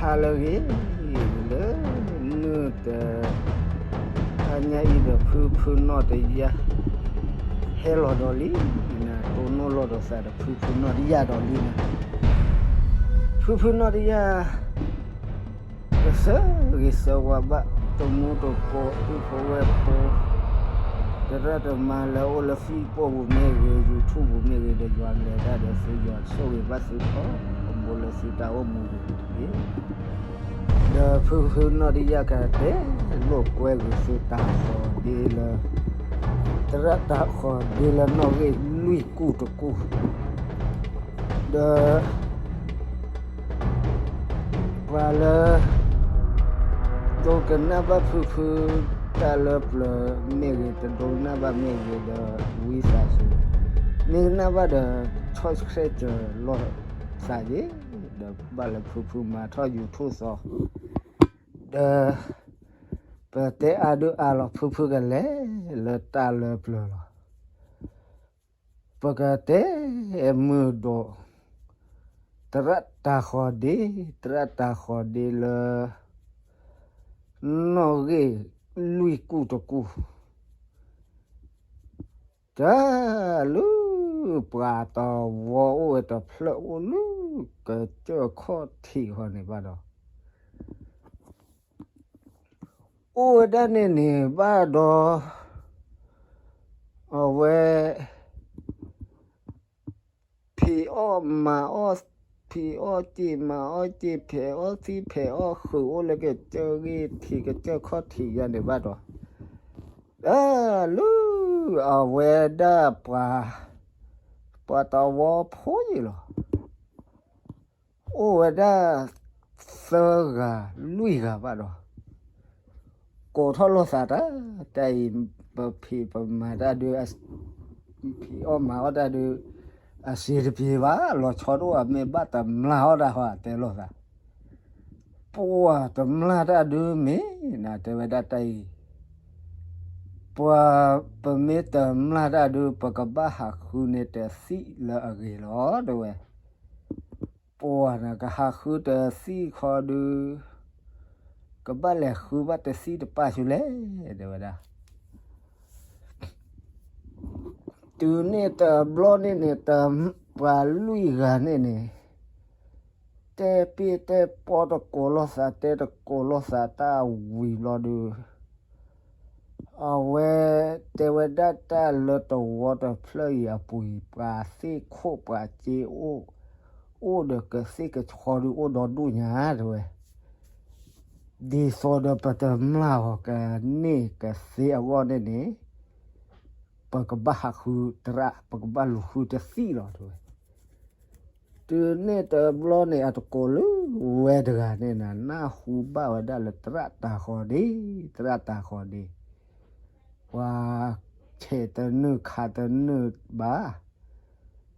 ဟါလၢအဂ့ၤ, လၢ နုၢ်တ ခါညါအံၤဒီး ဖုဖုနီၢ်တယၢ် ဟဲလီၤဒီးလံ, တိၢ်နီၣ်လိာ်ဒီးသးဒီး ဖုဖုနီၢ်တယၢ်ဒီးလံန့ၣ်, ဖုဖုနီၢ်တယၢ် ကစၢ်ဂ့ၤစၢ်ဝါဘၣ် တမူတကိး ပုၢ်ဖိဝဲၢ်ဖိ သရၣ်သမါလၢအိၣ်လၢ Facebook ပူၤမ့ၢ်ဂ့ၤ, YouTube ပူၤမ့ၢ်ဂ့ၤ, ဒီးယွၤကလဲၤတၢ်ဒီးသု ယွၤဆိၣ်ဂ့ၤဘၣ်သုထီဘိလၢသုတၢ်အိၣ်မူပူၤတက့ၢ်. ဒီးဖုဖုနီၢ်တယၢ်ကတဲလိာ်ကွဲဂ့ၤသုတၢ်ဃီၤဒ့လၢ သရၣ်တၢ်ဃီၤဒ့လၢနီၣ်ဂံၢ်လွံၢ်ကူၣ်တကူၣ် ဒီး ပှၤလၢ ဒိကနၣ်ဘၣ်ဖုဖုတၢ်လၢပျၢၤမ့ၢ်ဂ့ၤ, တဒိကနၣ်ဘၣ်မ့ၢ်ဂ့ၤဒီး ဝံသးစူၤ, မ့ၢ်ကနၣ်ဘၣ်ဒီး subscribe လီၤသးယ့ၤ, ဒီးဘၣ်လၢဖုဖုမၤထီၣ် YouTube သီ ဒီး ပတဲအါဒုးအါလီၤ ဖုဖုကလဲၤလၢတၢ်လၢပျၢၤလီၤ. ပကတဲမုာ်ဒီး သရၣ်တၢ်ဃီၤဒ့, သရၣ်တၢ်ဃီၤဒ့လၢ နီၣ်ဂံၢ်လွံၢ်ကူၣ်တကူၣ် တၢ်လၢ ပှၤတဝီအိၣ်ဝဲတဖျၢၣ်အိၣ်လၢ ကစၢၢ်ခီၣ်ထံးဃီန့ၣ်ဘၣ်ဒီး အိၣ်ဝဲဒၣ်န့ၣ်န့ၣ်ဘၣ်ဒီး အဝဲ ဖံးအီၣ်မၤအီၣ်, ဖံးအီၣ်စ့မၤအီၣ်စ့, ဖဲးအီၣ်သံဖဲးအီၣ်ဃုာ် အိၣ်လၢကစၢၢ်ဂ့ၢ်ထံး ကစၢၢ်ခီၣ်ထံးယါန့ၣ်ဘၣ်ဒီး တၢ်လၢ အဝဲဒၣ်ပှၤ ပှၤတဝီဖိယံၤလီၤ. အိၣ်ဝဲဒၣ် သၢဂၤလွံၢ်ဂၤဘၣ်ဒီး ကိးထီၣ်လိာ်သးတၢ်, တၢ်အံၤ ပဖံးပမၤတၢ်ဒုး ဖံးအီၣ်မၤအီၣ်တၢ်ဒုး အစ့တပှဲၤဘၣ်, လီၤဆီတအိၣ် အမ့ၢ်ဘၣ်တမျၢ်အီၣ်တၢ်ဟီ တဲလိာ်သး, ပှၤတမျၢ်တၢ်ဒုးမ့ၢ်နၤ တဲဝဲဒၣ်တၢ်အံၤ, ပှၤ ပမ့ၢ်တမျၢ်တၢ်ဒုး ပကဘၣ်ဟးဃုန့ၢ်တသံၣ်လၢအဂ့ၤလီၤ တဲဝဲ. ပှၤနကဟးဃုတသံၣ်ခီဒုး ကဘၣ်လဲၤဃုဘၣ်တသံၣ်တပၢ်ဆူလဲၣ် တဲဝဲဒၣ်. တုၤန့ၣ်တဘျီန့ၣ်န့ၣ် တ ပှၤလွံၢ်ဂၤန့ၣ်န့ၣ် တဲပ့ၢ်တဲပီတကိးလိာ်သး တဲတကိးလိာ်သးတၢ်ဝံၤဘျီဒုး အဝဲတဲဝဲဒၣ်တၢ်လၢတဝီတဖျၢၣ်အံၤအပူၤအံၤ ပှၤသ့ၣ်ခိၣ်ပှၤစ့အိၣ် အိၣ်ဒီးကသ့ၣ်ကဆီဒုးအိၣ်ဒီဒူၣ်ညါ တဲဝဲ. ဒ်သိးဒီးပတမျၢ်အီၤကန့ၢ်ကသ့အဂီၢ်န့ၣ်န့ၣ် ပကဘၣ်ဟးဃုတရၣ် ပကဘၣ်လူၤဃုတသံၣ်လီၤ တဲဝဲ. တုၤန့ၣ်တဘျီန့ၣ် အတကိးလၢဝဲတဂၤန့ၣ်နၤ နၢ်ဟူဘၣ်ဝဲဒၣ်လၢသရၣ်တၢ်ဃီၤဒ့, သရၣ်တၢ်ဃီၤဒ့, ပှၤဆဲးတနုာ်ခးတနုာ်ဘၣ်,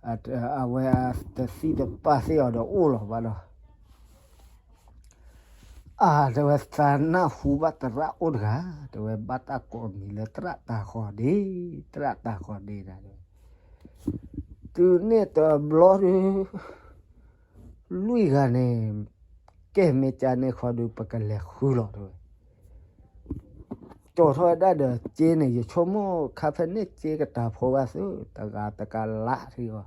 အဝဲတသံၣ်တပၢ်သ့ၣ်အီၤဒီးအိၣ်လီၤဘၣ်ဒီး အါ တဲဝဲ သးနၢ်ဟူဘၣ်သရၣ်အိၣ်တဂၤ, တဲဝဲ ဘၣ်တၢ်ကိးအမံၤလၢသရၣ်တၢ်ဃီၤဒ့, သရၣ်တၢ်ဃီၤဒ့ဒၣ် တဲဝဲ. တုၤန့ၣ်တဘျီဒုး လွံၢ်ဂၤန့ၣ် ကဲမ့ၢ်ကန့ၣ်ခီဒုး ပကလဲၤဃုလီၤ တဲဝဲ. ကၠီၤထီၣ်ဝဲဒၣ်ဒီးစ့န့ၣ် ယဆိကမိၣ်ခါဖဲန့ၣ်စ့ကတၢၢ်ဖိဘၣ်သု တဂၤတကလးထံအီၤ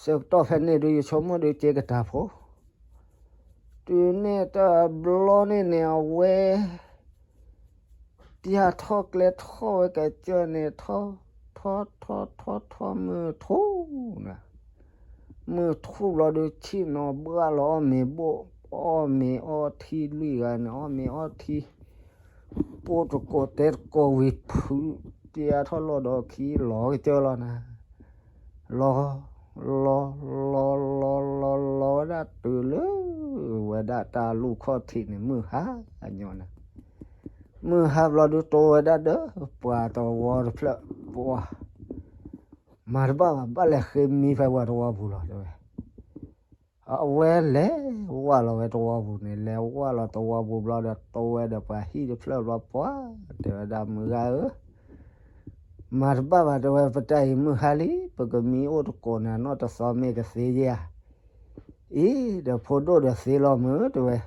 ဆၢကတီၢ်ဖဲန့ၣ်ဒုး ယဆိကမိၣ်ဒုးစ့ကတၢၢ်ဖိ, တုၤန့ၣ်တဘျီန့ၣ်န့ၣ် အဝဲ ပျၢ်ထီၣ်ကျဲထီၣ်ဝဲကစၢၢ်န့ၣ် ထီၣ် ထီၣ် ထီၣ် ထီၣ် ထီၣ် မုၢ်ထူၣ်နၤ, မုၢ်ထူၣ်ဘျီဒုး ဆ့ၣ်နီၤဘှၣ်လီၤအီၣ်မ့ၤဘိၣ်, အီၣ်မ့ၤအီထံလွံၢ်ဂၤန့ၣ် အီၣ်မ့ၤအီထံ ပိၢ်တကိးတဲတကိးဝံၤဖုး ပျၢ်ထီၣ်လီၢ်ဒီးခံလီၤကစၢၢ်လီၤနၤ, လီၤ လီၤ လီၤ လီၤ လီၤ လီၤဝဲဒၣ်တုၤလၢ ဝဲဒၣ်တၢ်လူၢ်ခီၣ်ထံးန့ၣ် မုၢ်ဟါအညီနၤ, မုၢ်ဟါဘျီဒုးတိဝဲဒၣ်ဒီး ပှၤတဝီတဖျၢၣ် ပှၤ မၤတဘၣ်ဘၣ် ဘၣ်လဲၤဃ့မံဖဲပှၤတဝီပူၤလီၤ တဲဝဲ. အဝဲလဲၤဝၢ်လီၤဝဲတဝီပူၤန့ၣ် လဲၤဝၢ်လီၤတဝီပူၤဘျီဒီး တိဝဲဒီးပှၤဟံၣ်တဖျၢၣ်ဘျီ ပှၤ တဲဝဲဒၣ် မုၢ်ဂၤဧၢ, မၤတဘၣ်ဘၣ် တဲဝဲ ပတၢ်အံၤမုၢ်ဟါလံ ပကမံအိၣ်တကိးနၤနီၢ်တသီမ့ၢ်ကသ့ဧါ, အံၤဒီးဖိဒိၣ်ဒီးသ့လီၤမုၢ် တဲဝဲ,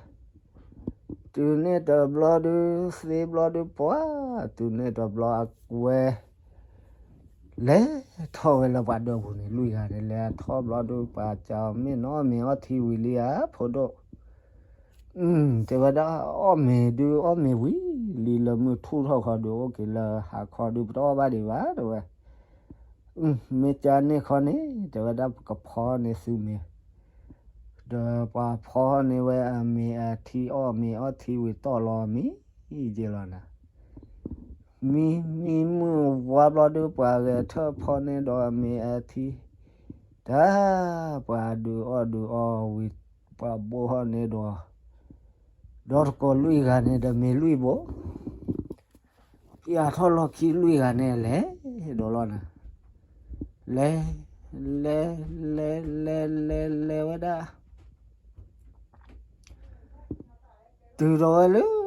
တုၤန့ၣ်တဘျီဒုး သ့ဘျီဒုးပှၤ, တုၤန့ၣ်တဘျီအဝဲ လဲၤထီၣ်ဝဲလၢပှၤဒၢးပူၤန့ၣ် လွံၢ်ဂၤန့ၣ် လဲၤထီၣ်ဘျီဒုး ပှၤကးအီၤမ့ၢ်နီၤ မ့ၢ်အီထံဝံၤလံဧါ ဖိဒိၣ်, တဲဝဲဒၣ် အီၣ်မ့ၤဒုးအီၣ်မ့ၤဝံၤလံ လၢမုၢ်ထူၣ်ထီၣ်ခီဒုး အိၣ်က့ၤလၢဟါခီဒုး ပတအီၣ်ဘၣ်ဒံးဘၣ် တဲဝဲ, မ့ၢ်ကန့ၣ်ခီန့ၣ် တဲဝဲဒၣ် ပကဖီန့ၢ်သုမ့ၤ, ဒီးပှၤဖီန့ၢ်ဝဲအမ့ၤအထံ အီၣ်မ့ၤအီထံဝံၤတီၢ်လီၤမံၤ ယ့လီၤနၤ, မံမံမုၢ်ဝါဘျီဒုး ပှၤဂဲၤထၢၣ်ဖီန့ၢ်ဒီးအမ့ၤအထံ, တၢ် ပှၤဒုးအီၣ်ဒုးအီဝံၤ ပှၤဘိၣ်ထီၣ်န့ၢ်ဒီး ဒီတကိးလွံၢ်ဂၤန့ၣ်ဒီးမ့ၤလွံၢ်ဘိ, ပျၢထီၣ်လီၢ်ခံလွံၢ်ဂၤန့ၣ်လဲၤဒီးလီၤနၤ, လဲၤ လဲၤ လဲၤ လဲၤ လဲၤ လဲၤဝဲဒၣ် တုၤဒီးဝဲလၢ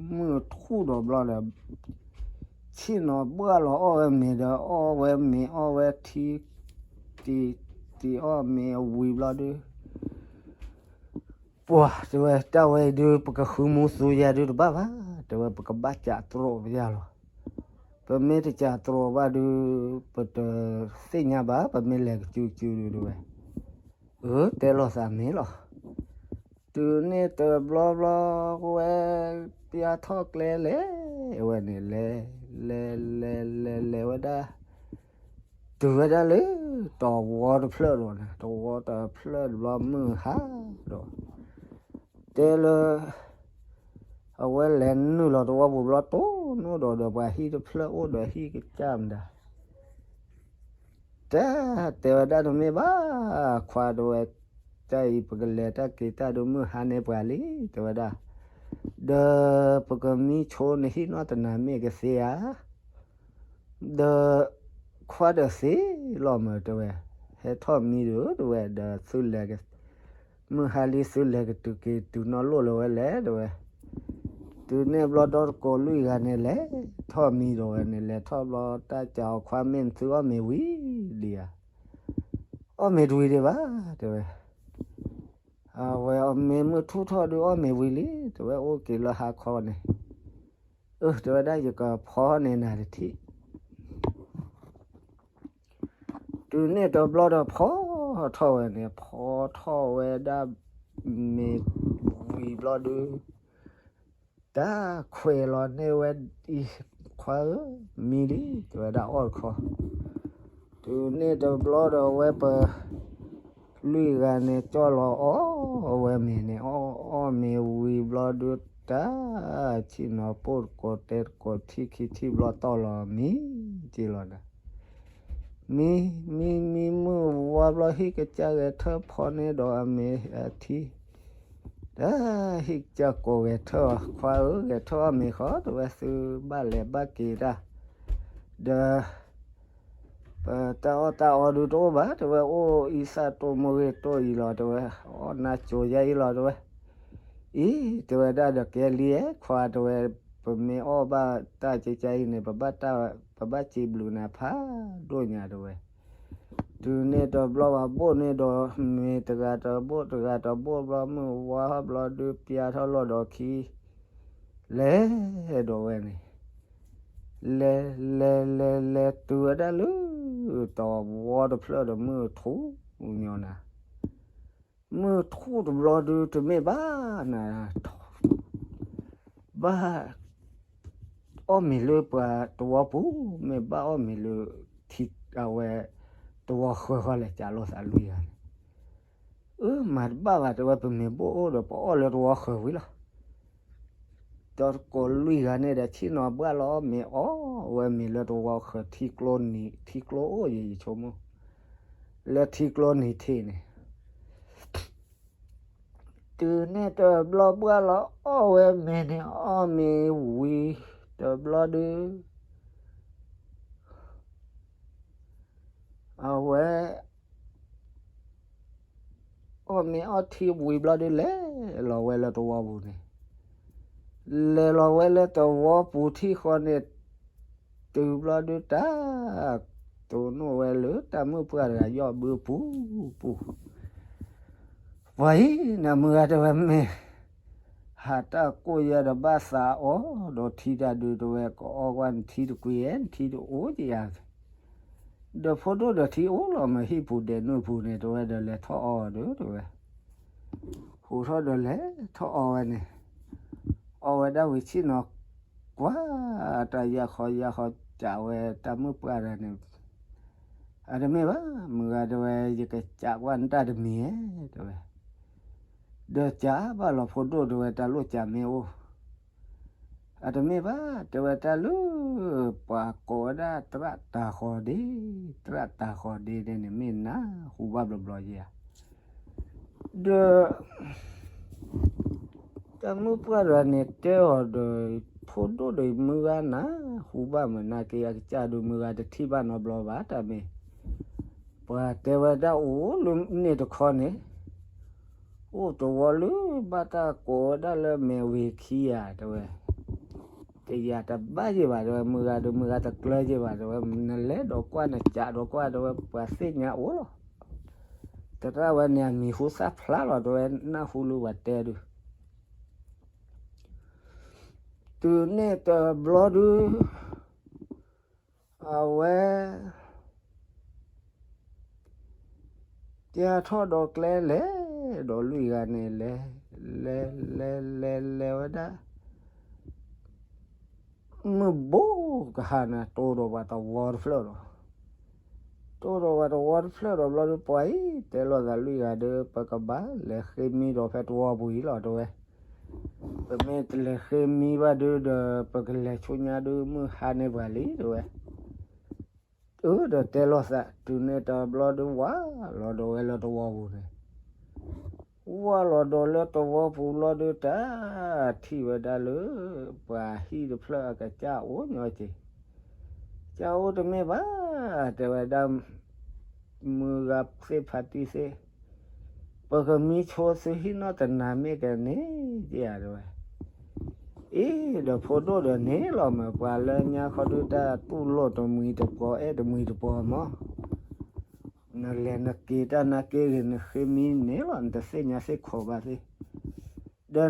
မုၢ်ထူၣ်ဒီးဘျီဒီး ဆ့ၣ်နီၤဘှၣ်လီၤအီၣ်ဝဲမ့ၤဒီး အီၣ်ဝဲမ့ၤအီၣ်ဝဲထံ, တံၤ တံၤအီၣ်မ့ၤအဝံၤဘျီဒုး ပှၤ တဲဝဲ တၢ်ဝဲအံၤဒုး ပကဃုမူသူယၤဒုးတဘၣ်ဘၣ်, တဲဝဲ ပကဘၣ်စးတြီးပယၤလီၤ, ပမ့ၢ်တစးတြီးဘၣ်ဒုး ပတသ့ၣ်ညါဘၣ် ပမ့ၢ်လဲၤကစုကစုဒုး တဲဝဲ, အၢ တဲလိာ်သးမ့ၢ်လီၤ, တုၤန့ၣ်တဘျီဘျီ ဝဲ ပျၢထီၣ်ကျဲလဲၤဝဲန့ၣ် လဲၤ လဲၤ လဲၤ လဲၤ လဲၤဝဲဒၣ် တုၤဝဲဒၣ်လၢ တဝီတဖျၢၣ်ဒီးန့ၣ် တဝီတဖျၢၣ်တဘျီမုၢ်ဟါဒီး တဲလၢ အဝဲလဲၤနုာ်လီၤတဝီပူၤဘျီ တိၢ်နီၣ်ဒီးဒီးပှၤဟံၣ်တဖျၢၣ်အိၣ်ဒီးဟံၣ်ကစၢ်မတၤ တၢ် တဲဝဲဒၣ်တမ့ၢ်ဘၣ် ခွါတဲဝဲ, တၢ်အံၤပကလဲၤတၢ်က့ၤတၢ်ဒုးမုၢ်ဟါန့ၢ်ပှၤလံ တဲဝဲဒၣ်, ဒီးပကမံဆိနဟံၣ်နီၢ်တနၤမ့ၢ်ကသ့ဧါ, ဒီးခွါဒီးသ့လီၤမၢ် တဲဝဲ, ဟဲထီၣ်မံဒီး တဲဝဲ ဒီးသုလဲၤ မုၢ်ဟါလံသုလဲၤကတုၤက့ၤတုၤနီၢ်လိၣ်လၢၤဝဲလဲၣ် တဲဝဲ, တုၤန့ၣ်ဘျီဒီတကိးလွံၢ်ဂၤန့ၣ် လဲၤထီၣ်မံဒီးဝဲန့ၣ် လဲၤထီၣ်ဘျီ တၢ်စးအီၤခွါမ့ၢ်နသုအီၣ်မ့ၤဝံၤလံဧါ, အီၣ်မ့ၤတဝံၤဒံးဘၣ် တဲဝဲ, အဝဲအီၣ်မ့ၤမုၢ်ထူၣ်ထီၣ်ဒုးအီၣ်မ့ၤဝံၤလံ တဲဝဲ အိၣ်က့ၤလၢဟါခီန့ၣ်, အၢ တဲဝဲဒၣ် ယကဖီန့ၢ်နၤတထံၣ် တုၤန့ၣ်တဘျီဒီးဖီထီၣ်ဝဲန့ၣ် ဖီထီၣ်ဝဲဒၣ်မ့ၤဝံၤဘျီဒုး တၢ်ခွဲးလီၤန့ၢ်ဝဲအံၤ ခွါဧၢ, မံလံ တဲဝဲဒၣ်အီၣ်တခီ, တုၤန့ၣ်တဘျီဒီးဝဲပ လွံၢ်ဂၤန့ၣ် ကၠီၣ်လီၤအီၣ်ဝဲမ့ၤန့ၣ် အီၣ်အီၣ်မ့ၤဝံၤဘျီဒုး တၢ်ဆံၣ်နီၤပိၢ်တကိးတဲတကိးထံၣ်ခံထံၣ်ဘျီတီၢ်လီၤမံၤ က့ၤလီၤနၤ, မံ မံ မံမုၢ်ဝါဘျီ ဟံၣ်ကစၢ်ဂဲၤထၢၣ်ဖီန့ၢ်ဒီးအမ့ၤအထံ, တၢ်ဟံၣ်ကစၢ်ကိးဂဲၤထၢၣ်အီၤ ခွါဧၢ ဂဲၤထၢၣ်အီၣ်မ့ၤဃီ တဲဝဲ သုဘၣ်လဲၤဘၣ်က့ၤတၢ်, ဒီး ပတၢ်အီၣ်တၢ်အီဒုးတအိၣ်ဘၣ် တဲဝဲ အိၣ်အံသၣ်တိၢ်မုၢ်ဂ့ၤတိၢ်အံၤလီၤ တဲဝဲ, အီၣ်နါစိၤယါအံၤလီၤ တဲဝဲ, အံၤ တဲဝဲဒၣ်ဒီးကဲလံ ခွါ တဲဝဲ, ပမ့ၢ်အီၣ်ဘၣ်တၢ်ကကါအံၤန့ၣ် ပဘၣ်တၢ် ပဘၣ်စံးဘျုးနၤဖးဒိၣ်ညါ တဲဝဲ, တုၤန့ၣ်တဘျီဘၣ်ဘိၣ်န့ၢ်ဒီးမ့ၤတဂၤတဘိၣ်တဂၤတဘိၣ်ဘျီ မုၢ်ဝါဘျီဒုးပျၢထီၣ်လီၤဒီးခံ လဲၤဒီးဝဲန့ၣ် လဲၤ လဲၤ လဲၤ လဲၤတုၤဝဲဒၣ်လၢ တဝီတဖျၢၣ်ဒီးမုၢ်ထူၣ်ညီနၤ, မုၢ်ထူၣ်တဘျီဒုး တမ့ၢ်ဘၣ်နၤ ဘၣ်အီၣ်မ့ၤလၢပှၤတဝီပူၤ, မ့ၢ်ဘၣ်အီၣ်မ့ၤလၢထံအဝဲ တဝီဃၢၤဃီလဲၣ် ကးလိာ်သးလွံၢ်ဂၤန့ၣ်, အၢ မၤတဘၣ်ဘၣ် တဲဝဲ ပမ့ၢ်ဘိၣ်အိၣ်ဒီး ပအီၣ်လၢတဝီဃၢၤဝံၤလီၤ. ဒီးတကိးလွံၢ်ဂၤန့ၣ်ဒီး ဆ့ၣ်နီၤဘှၣ်လီၤအီၣ်မ့ၤအီၣ်ဝဲမ့ၤလၢတဝီဃၢၤ ထံကျိနံၤ ထံကျိအိၣ်ယံၤယဆိကမိၣ် လၢထံကျိနံၤထံးန့ၣ် တုၤန့ၣ်တဘျီဘှၣ်လီၤအီၣ်ဝဲမ့ၤန့ၣ် အီၣ်မ့ၤဝံၤတဘျီဒုး အဝဲ အီၣ်မ့ၤအီၣ်ထံဝံၤဘျီဒုး လဲၤလီၤဝဲလၢတဝီပူၤန့ၣ်, လဲၤလီၤဝဲလၢတဝီပူၤထံၣ်ဃီန့ၣ်, တုၤဘျီဒုးတၢ် တိၢ်နီၣ်ဝဲလၢတၢ်မုၢ်ပှၢ်တဂၤ ယီၢ်ဘုပူၤပူၤ, ပှၤအံၤန့ၣ် မုၢ်ဂၤတဲဝဲမ့ၢ် ဟးတၢ်ကိၢ်ယဲဒီးဘၣ်သးအီၣ်ဒီးထံတၢ်ဒုး တဲဝဲ ကအီကွၢ်နထံတကွံာ်ဧဲ နထံတအိၣ်ကယၤ ဒီးဖိဒိၣ်ဒီးထံအိၣ်လီၤမ့ၢ်ဟံၣ်ပူၤဒဲးနုၢ်ပူၤန့ၣ် တဲဝဲဒီးလဲၤထီၣ်အီၣ်ဒီး တဲဝဲ ဟူးထီၣ်ဒီးလဲၤထီၣ်အီဝဲန့ၣ် အီဝဲဒၣ်ဝံၤဆ့ၣ်နီၤ ကွၢ်တၢ်ယၢ်ခီယၢ်ခီ ကးဝဲတၢ်မုၢ်ပှၢ်တဂၤန့ၣ် အတမ့ၢ်ဘၣ် မုၢ်ဂၤတဲဝဲ ယကကးကွၢ်နတၢ်တမံၤဧဲ တဲဝဲ ဒီးကးဘၣ်လီၤဖိဒိၣ်တဲဝဲ တၢ်လိၣ်ကးမ့ၢ်အိၣ် အတမ့ၢ်ဘၣ် တဲဝဲတၢ်လၢ ပှၤကိးဝဲဒၣ်သရၣ်တၤဃီၤဒ့ သရၣ်တၤဃီၤဒ့န့ၣ်န့ၣ် မ့ၢ်နၢ်ဟူဘၣ်ဘျီဘျီယဲဧါ ဒီး တၢ်မုၢ်ပှၢ်တဂၤန့ၣ် တဲအီၤဒီး ဖိဒိၣ်ဒီးမုၢ်ဂၤနၢ်ဟူဘၣ်မုၢ်နၤက့ၤ အကစၢ်ဒုးမုၢ်ဂၤတထံၣ်ဘၣ်နီတဘျီဘၣ် တၢ်မ့ၢ် ပှၤတဲဝဲဒၣ်အိၣ်လၢန့ၣ်တခီန့ၣ် အိၣ်တဝီလၢဘၣ်တၢ်ကိးဝဲဒၣ်လၢမဲာ်ဝ့ၤခံဧါ တဲဝဲ တယာ်တဘၣ်ယဲၢ်ဘၣ် တဲဝဲ မုၢ်ဂၤဒီးမုၢ်ဂၤတကျၢၤယဲၢ်ဘၣ် တဲဝဲ နလဲၤဒီးကွၢ် နကးဒီးကွၢ် တဲဝဲ ပှၤသ့ၣ်ညါအိၣ်လီၤ သရၣ်ဝဲန့ၣ် အမံၤဟူသၣ်ဖျါလီၤ တဲဝဲ နၢ်ဟူလၢပှၤတဲဒုး တုၤန့ၣ်တဘျီဒုး အဝဲ ကဲထီၣ်ဒီးကျဲလဲၤ ဒီးလွံၢ်ဂၤန့ၣ်လဲၤ လဲၤ လဲၤ လဲၤ လဲၤဝဲဒၣ် မုၢ်ဘိကဟါန့ၣ် တိၢ်ဒီးပှၤတဝီတဖျၢၣ်ဒီး တိၢ်ဒီးပှၤတဝီတဖျၢၣ်ဒီးဘျီဒုး ပှၤအံၤ တဲလိာ်သးလွံၢ်ဂၤဒီး ပကဘၣ်လဲၤဃ့မံဒီးဖဲတဝီပူၤအံၤလီၤ တဲဝဲ ပမ့ၢ်တလဲၤဃ့မံဘၣ်ဒုးဒီး ပကလဲၤဆူညါဒုး မုၢ်ဟါန့ၢ်ပှၤလံ တဲဝဲ အၢ ဒီးတဲလိာ်သး တုၤန့ၣ်တဘျီဒုး ဝးလီၤဒီးဝဲလၢတဝီပူၤန့ၣ် ဝးလီၤဒီးလၢတဝီပူၤလီၤဒုး တၢ်ထံၣ်ဝဲဒၣ်လၢ ပှၤဟံၣ်တဖျၢၣ်အကစၢ်အိၣ်ညီက့ၤ ကစၢ်အိၣ်တမ့ၢ်ဘၣ် တဲဝဲဒၣ် မုၢ်ဂၤသ့ၣ်ဖးတံၢ်သ့ၣ် ပကမံဆိသုဟံၣ်နီၢ်တနၤမ့ၢ်ကန့ၢ် ကယၤတဲဝဲ အ့ ဒီးဖိဒိၣ်ဒီးန့ၣ်လီၤမး ပှၤလၢညါခီဒုး တၢ်တူၢ်လိာ်တမှံၤတပှီၤ အဲၣ်တမှံၤတပှီၤမး နလဲၤနက့ၤတၢ်နာ်က့ဂ့ၤ နဃ့မံန့ၣ်လီၤ နတသ့ၣ်ညါသ့ၣ်ခိးဘၣ်သ့ၣ်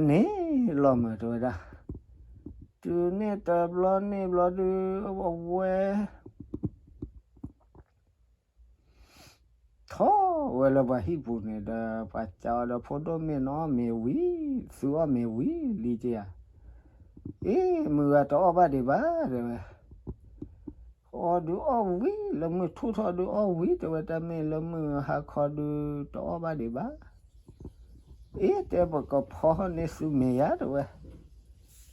ဒီးန့ၣ်လီၤမး တဲဝဲဒၣ် တုၤန့ၣ်တဘျီန့ၣ်ဘျီဒုး အဝဲ ထီၣ်ဝဲလၢပှၤဟံၣ်ပူၤန့ၣ်ဒီး ပှၤစံးအီၤဒီး ဖိဒိၣ်မ့ၢ်နအီၣ်မ့ၤဝံၤ သုအီၣ်မ့ၤဝံၤလံကယၤ အ့ မုၢ်ဂၤတအီၣ်ဘၣ်ဒံးဘၣ် တဲဝဲ အီၣ်ဒုးအီၣ်ဝံၤ လၢမုၢ်ထူၣ်ထီၣ်ဒုးအီၣ်ဝံၤ တဲဝဲ တၢ်မ့ၢ်လၢမုၢ်ဟါခီဒုး တအီၣ်ဘၣ်ဒံးဘၣ် အ့ တဲပကဖီန့ၢ်သုမ့ၤယၤ တဲဝဲ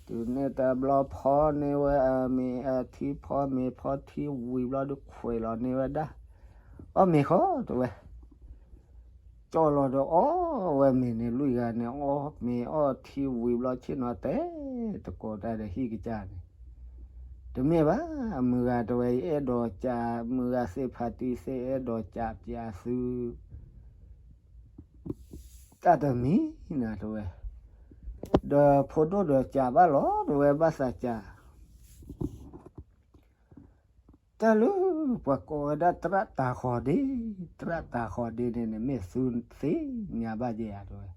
တုၤန့ၣ်တဘျီဖီန့ၢ်ဝဲအမ့ၤအထံ ဖီမ့ၤဖီထံဝံၤဘျီဒုး ခွဲးလီၤန့ၢ်ဝဲဒၣ် အီၣ်မ့ၤဃီ တဲဝဲ ကၠီလီၤဒီးအီၣ်ဝဲမ့ၤန့ၣ် လွံၢ်ဂၤန့ၣ် အီၣ်မ့ၤအီၣ်ထံဝံၤဘျီ ဆ့ၣ်နီၤတဲ တကိးတၢ်ဒီးဟံၣ်ကစၢ်န့ၣ် တမ့ၢ်ဘၣ် မုၢ်ဂၤတဲဝဲ အဲၣ်ဒိးကး မုၢ်ဂၤသ့ၣ်ဖးတံၢ်သ့ၣ် အဲၣ်ဒိးကးပျးသု တၢ်တမံၤနၤ တဲဝဲ ဒီးဖိဒိၣ်ဒီးကးဘၣ်လီၤ တဲဝဲ ဘၣ်သးကး တၢ်လၢ ပှၤကိးဝဲဒၣ်သရၣ်တၤဃီၤဒ့ သရၣ်တၤဃီၤဒ့န့ၣ်န့ၣ် မ့ၢ်သုသ့ၣ်ညါဘၣ်ယဲဧါ တဲဝဲ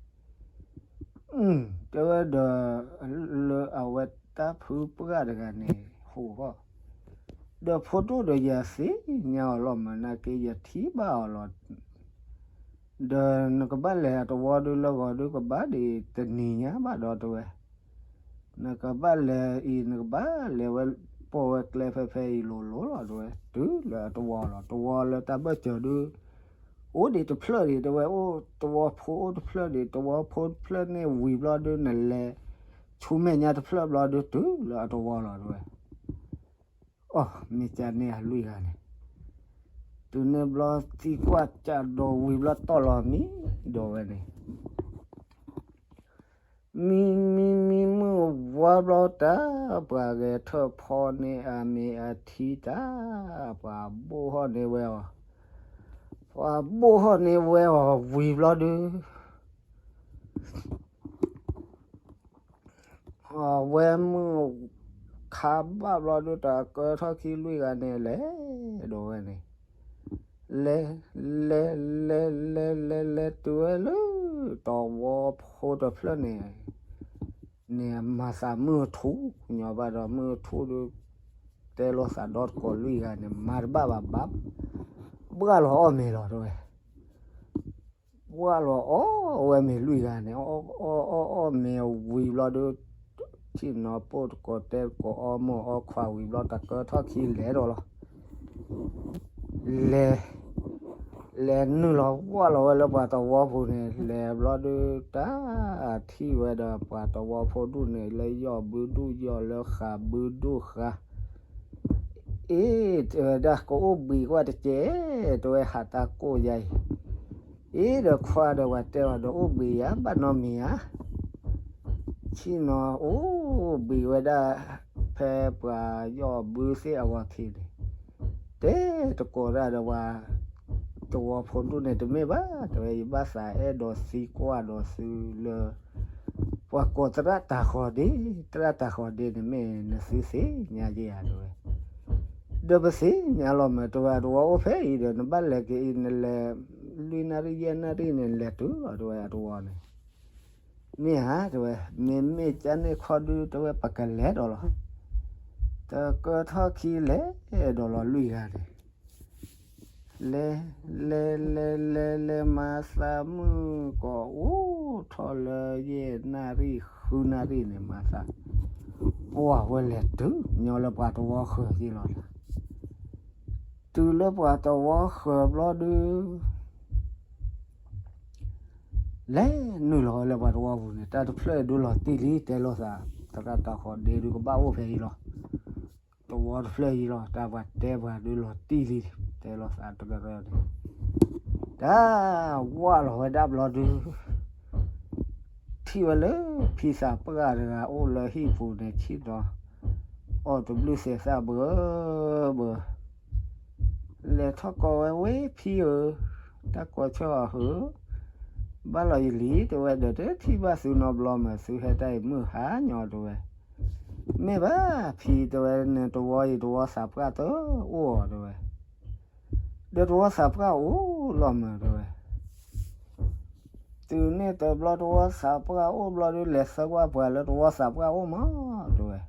တဲဝဲဒီး လၢအဝဲတၢ်ဖုပှၢ်တဂၤန့ၣ် ဟူးဃီ ဒီးဖိဒိၣ်ဒီးယသ့ၣ်ညါအီၤလီၤမး နာ်က့ယထံၣ်ဘၣ်အီၤလီၤ ဒီးနကဘၣ်လဲၤအတဝီဒုး လၢဂီၤဒုးကဘၣ်ဒံးတနံၤညါဘၣ်ဒီး တဲဝဲ နကဘၣ်လဲၤအံၤ နကဘၣ်လဲၤဝဲ ပိာ်ဝဲကျဲဖဲဖဲအံၤလိၤလိၤလီၤ တဲဝဲ တုၤလၢအတဝီလီၤ တဝီလၢတၢ်ဘၢၣ်စၢၤဒုး အိၣ်ဒံးတဖျၢၣ်ဒံး တဲဝဲ အိၣ်တဝီဖိအိၣ်တဖျၢၣ်ဒံး တဝီဖိတဖျၢၣ်န့ၣ်ဝံၤဘျီဒုး နလဲၤ ဆူမဲာ်ညါတဖျၢၣ်ဘျီဒုး တုၤလၢအတဝီလီၤ တဲဝဲ အိ မ့ၢ်ကန့ၢ်အလွံၢ်ဂၤန့ၣ် တုၤန့ၣ်ဘျီသံကွၢ်ကးဒီးဝံၤဘျီတီၢ်လီၤမံဒီးဝဲန့ၣ် မံမံမံမုၢ်ဝါဘျီတၢ် ပှၤဂဲၤထၢၣ်ဖီန့ၢ်အမ့ၤအထံတၢ် ပှၤဘိၣ်ဟီၣ်န့ၢ်ဝဲအီၤ ပှၤဘိၣ်ဟီၣ်န့ၢ်ဝဲအီၤဝံၤဘျီဒုး အဝဲမုၢ်ခါဘၣ်ဘျီဒုး တၢ်ကၢထီၣ်ခံလွံၢ်ဂၤန့ၣ် လဲၤဒီးဝဲန့ၣ် လဲၤ လဲၤ လဲၤ လဲၤ လဲၤတုၤဝဲလၢ တဝီဖိတဖျၢၣ်န့ၣ် န့ၣ်မၤသးမုၢ်ထူၣ်ညီဘၣ်ဒီး မုၢ်ထူၣ်ဒီး တဲလိာ်သးဒီးတကိးလွံၢ်ဂၤန့ၣ် မၤတဘၣ်ဘၣ်ဘၣ်, ဘှၣ်လီၤအီၣ်မ့ၤလီၤတဲဝဲ. ဘှၣ်လီၤအီၣ်ဝဲမ့ၤလွံၢ်ဂၤန့ၣ် အီၣ်အီၣ်အီၣ်မ့ၤဝံၤဘျီဒီး ထံၣ်နီၤပိၢ်တကိးတဲတကိးအီၣ်မိၢ်အီၣ်ခွါဝံၤဘျီ တၢ်ကၢထီၣ်ခံလဲၤဒီးလီၤ. လဲၤ လဲၤနုာ်လီၤဝၢ်လီၤဝဲလၢပှၤတဝီပူၤန့ၣ် လဲၤဘျီဒုး တၢ်ထံၣ်ဝဲဒီးပှၤတဝီဖိဒူၣ်န့ၣ် လၢယီၢ်ဘုဒူၣ်ယီၢ် လၢဃာ်ဘုဒူၣ်ဃာ်. အ့ တဲဝဲဒၣ် ကအိၣ်ဘှံးကွၢ်တကဲး တဲဝဲ ဟးတၢ်ကိၢ်ယါအံၤ. အ့ ဒီးခွါဒီးပှၤတဲအီၤဒီး အိၣ်ဘှံးယါ ဘၣ်နီတမံၤဧါ. ဆ့ၣ်နီၤအိၣ်ဘှံးဝဲဒၣ် ဖဲပှၤယီၢ်ဘုသ့ၣ်အဂီၢ်ထံးန့ၣ် တဲတကိးတၢ်ဒီးပှၤတဝီဖိဒူၣ်န့ၣ် တမ့ၢ်ဘၣ် တဲဝဲ ယဘၣ်သးအဲၣ်ဒိးသံကွၢ်ဒီးသုလၢ ပှၤကိးသရၣ်တၤဃီၤဒ့, သရၣ်တၤဃီၤဒ့န့ၣ်မ့ၢ်နသုသ့ၣ်ညါယဲဧါ တဲဝဲ. ဒီးပသ့ၣ်ညါလီၤမး တဲဝဲ အတဝီအိၣ်ဖဲအံၤဒီး နဘၣ်လဲၤက့ၤအံၤ နလဲၤလွံၢ်နၣ်ရံၣ်ယဲၢ်နၣ်ရံၣ်န့ၣ် လဲၤတုၤလီၤ တဲဝဲ အတဝီန့ၣ်. မ့ၢ်ဧါ တဲဝဲ, မ့မ့ၢ်ကန့ၣ်ခီဒု တဲဝဲ ပကလဲၤဒီးလီၤ. တကၢထီၣ်ခံလဲၤဒီးလီၤလွံၢ်ဂၤန့ၣ် လဲၤ လဲၤ လဲၤ လဲၤ လဲၤမၤသးမုၢ်ကီးအိၣ်ထီၣ်လၢယဲၢ်နၣ်ရံၣ်ဃုနၣ်ရံၣ်န့ၣ် မၤသး ပှၢ်ဝဲလဲၤတုၤညီလၢပှၤတဝီဃၢၤက့ၤလီၤ. တုၤလၢပှၤတဝီဃၢၤဘျီဒု လဲၤနုာ်လီၤဝဲလၢပှၤတဝီပူၤန့ၣ် တၢ်တဖျၢၣ်ဒုလီၤတံၢ်လံ တဲလိာ်သး သရၣ်တၤဃီၤဒ့ဒုကဘၣ်အိၣ်ဖဲအံၤလီၤ. တဝီတဖျၢၣ်အံၤလီၤ တၢ်ပှၤတဲပှၤဒုလီၤတံၢ်လံ တဲလိာ်သးတကရၢန့ၣ် တၢ်ဝၢ်လီၤဝဲဒၣ်ဘျီဒု ထံၣ်ဝဲလၢဖံသးပှၢ်တဂၤအိၣ်လၢဟံၣ်ပူၤန့ၣ် ဆ့ၣ်နီၤအီၣ်တဘျုးသဲးသၣ်ဘၢဘၢ လဲၤထီၣ်ကိးဝဲ ဝ့ၢ်ဖံဧၢ, တၢ်ကိးဆၢအီၤဧၢ, ဘၣ်လီၤယလံ တဲဝဲ ဒီးတထံၣ်ဘၣ်သုနီတဘျီမး သုဟဲတၢ်အံၤမုၢ်ဟါညီ တဲဝဲ. မ့ၢ်ဘၣ်ဖံ တဲဝဲ နတဝီအံၤတဝီသးပှၢ်တအိၣ်အီၤ တဲဝဲ. ဒီးတဝီသးပှၢ်အိၣ်လီၤမး တဲဝဲ. တုၤန့ၣ်တဘျီတဝီသးပှၢ်အိၣ်ဘျီဒု လဲၤသၢကွၢ်ပှၤလၢတဝီသးပှၢ်အိၣ်မး တဲဝဲ.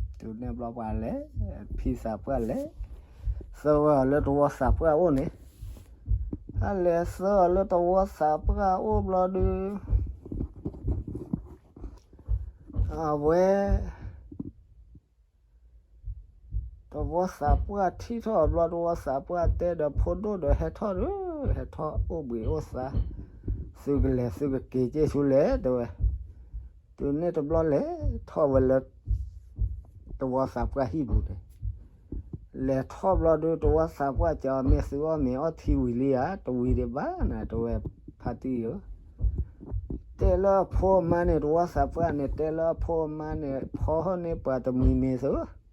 တုၤန့ၣ်ဘျီပှၤလဲၤ ဖံသးပှၢ်လဲၤ သၢဝဲအီၤလၢတဝီသးပှၢ်အိၣ်န့ၣ်, အလဲၤသၢအီၤလၢတဝီသးပှၢ်အိၣ်ဘျီဒု အဝဲ တဝီသးပှၢ်ထံၣ်ထီၣ်အဘျီ တဝီသးပှၢ်တဲဒီး ဖိဒိၣ်ဒီး ဟဲထီၣ်ဒီး ဟဲထီၣ်အိၣ်ဘှံးအိၣ်သါ, သုကလဲၤသုကက့ၤက့ၤဆူလဲၣ် တဲဝဲ. တုၤန့ၣ်တဘျီလဲၤထီၣ်ဝဲလၢ တဝီသးပှၢ်ဟံၣ်ပူၤန့ၣ်, လဲၤထီၣ်ဘျီဒု တဝီသးပှၢ်စံးအီၤ မ့ၢ်သုအီၣ်မ့ၤအီထံဝံၤလံဧါ, တဝံၤဒံးဘၣ်နၤ တဲဝဲ ဖါတံၢ်ဧၢ တဲလၢအဖိအမါန့ၣ် တဝီသးပှၢ်န့ၣ် တဲလၢအဖိအမါန့ၣ် ဖီထီၣ်န့ၢ်ပှၤတမှံၤမ့ၤသု.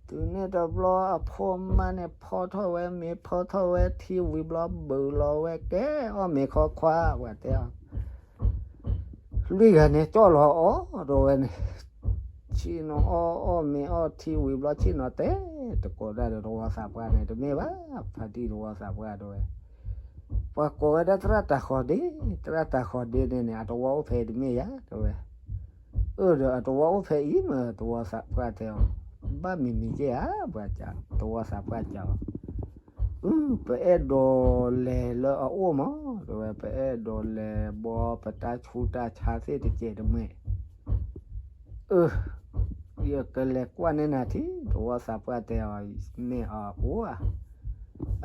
တုၤန့ၣ်တဘျီအဖိအမါန့ၣ် ဖီထီၣ်ဝဲမ့ၤ ဖီထီၣ်ဝဲထံဝံၤဘျီ ဘုးလီၤဝဲကဲ အီၣ်မ့ၤခီခွါ ပှၤတဲအီၤ လွံၢ်ဂၤန့ၣ် ကၠီၣ်လီၤအီၣ်ဒီးဝဲန့ၣ်, ဆ့ၣ်နီၤအီၣ်အီၣ်မ့ၤအီထံဝံၤဘျီ ဆ့ၣ်နီၤတဲ တကိးတၢ်ဒီးတဝီသးပှၢ်န့ၣ် တမ့ၢ်ဘၣ် ဖါတံၢ်တဝီသးပှၢ်တဲဝဲ, ပှၤကိးဝဲဒၣ်သရၣ်တၤဃီၤဒ့, သရၣ်တၤဃီၤဒ့န့ၣ်န့ၣ် အတဝီအိၣ်ဖဲအံၤတမ့ၢ်ယၤ တဲဝဲ. အၢၣ်ဒီးအတဝီအိၣ်ဖဲအံၤမး တဝီသးပှၢ်တဲအီၤ, ဘၣ်မံၤမံၤက့ဧါ ပှၤ တဝီသးပှၢ်စံးအီၤ, အု ပအဲၣ်ဒိးလဲၤလၢအအိၣ်မး တဲဝဲ, ပအဲၣ်ဒိးလဲၤဘီပတၢ်ဆူးတၢ်ဆါသ့ၣ်တစဲးတမှဲာ် အၢ ယကလဲၤကွၢ်န့ၢ်နၤထံ တဝီသးပှၢ်တဲအီၤ, မ့ၢ်အအိၣ်ဧါ,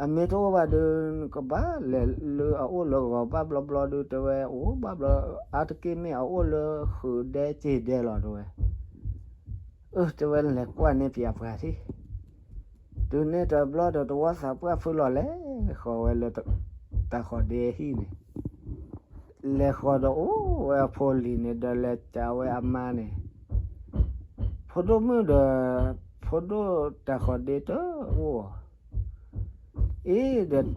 အမ့ၢ်တအိၣ်ဘၣ်ဒီး နကဘၣ်လဲၤလၢအအိၣ်လၢဂီၤဘၣ်ဘျီဘျီဒီး တဲဝဲ အိၣ်ဘၣ်ဘျီ အါတက့ၢ်မ့ၢ်အအိၣ်လၢဃုာ်ဒဲစ့ဒဲလီၤ တဲဝဲ. အၢ တဲဝဲ လဲၤကွၢ်န့ၢ်ပှၤပှၤထံ တုၤန့ၣ်တဘျီဒီး တဝီသးပှၢ်ဖုလီၤလဲၤဃီၤဝဲလၢ တၤဃီၤဒ့ဟံၣ်န့ၣ်, လဲၤဃီၤဒီးအိၣ်ဝဲအဖိလံၤန့ၣ် ဒီးလဲၤစံးဝဲအမါန့ၣ်, ဖိဒိၣ်မုၣ်ဒီး ဖိဒိၣ်တၤဃီၤဒ့တအိၣ် အ့ ဒီး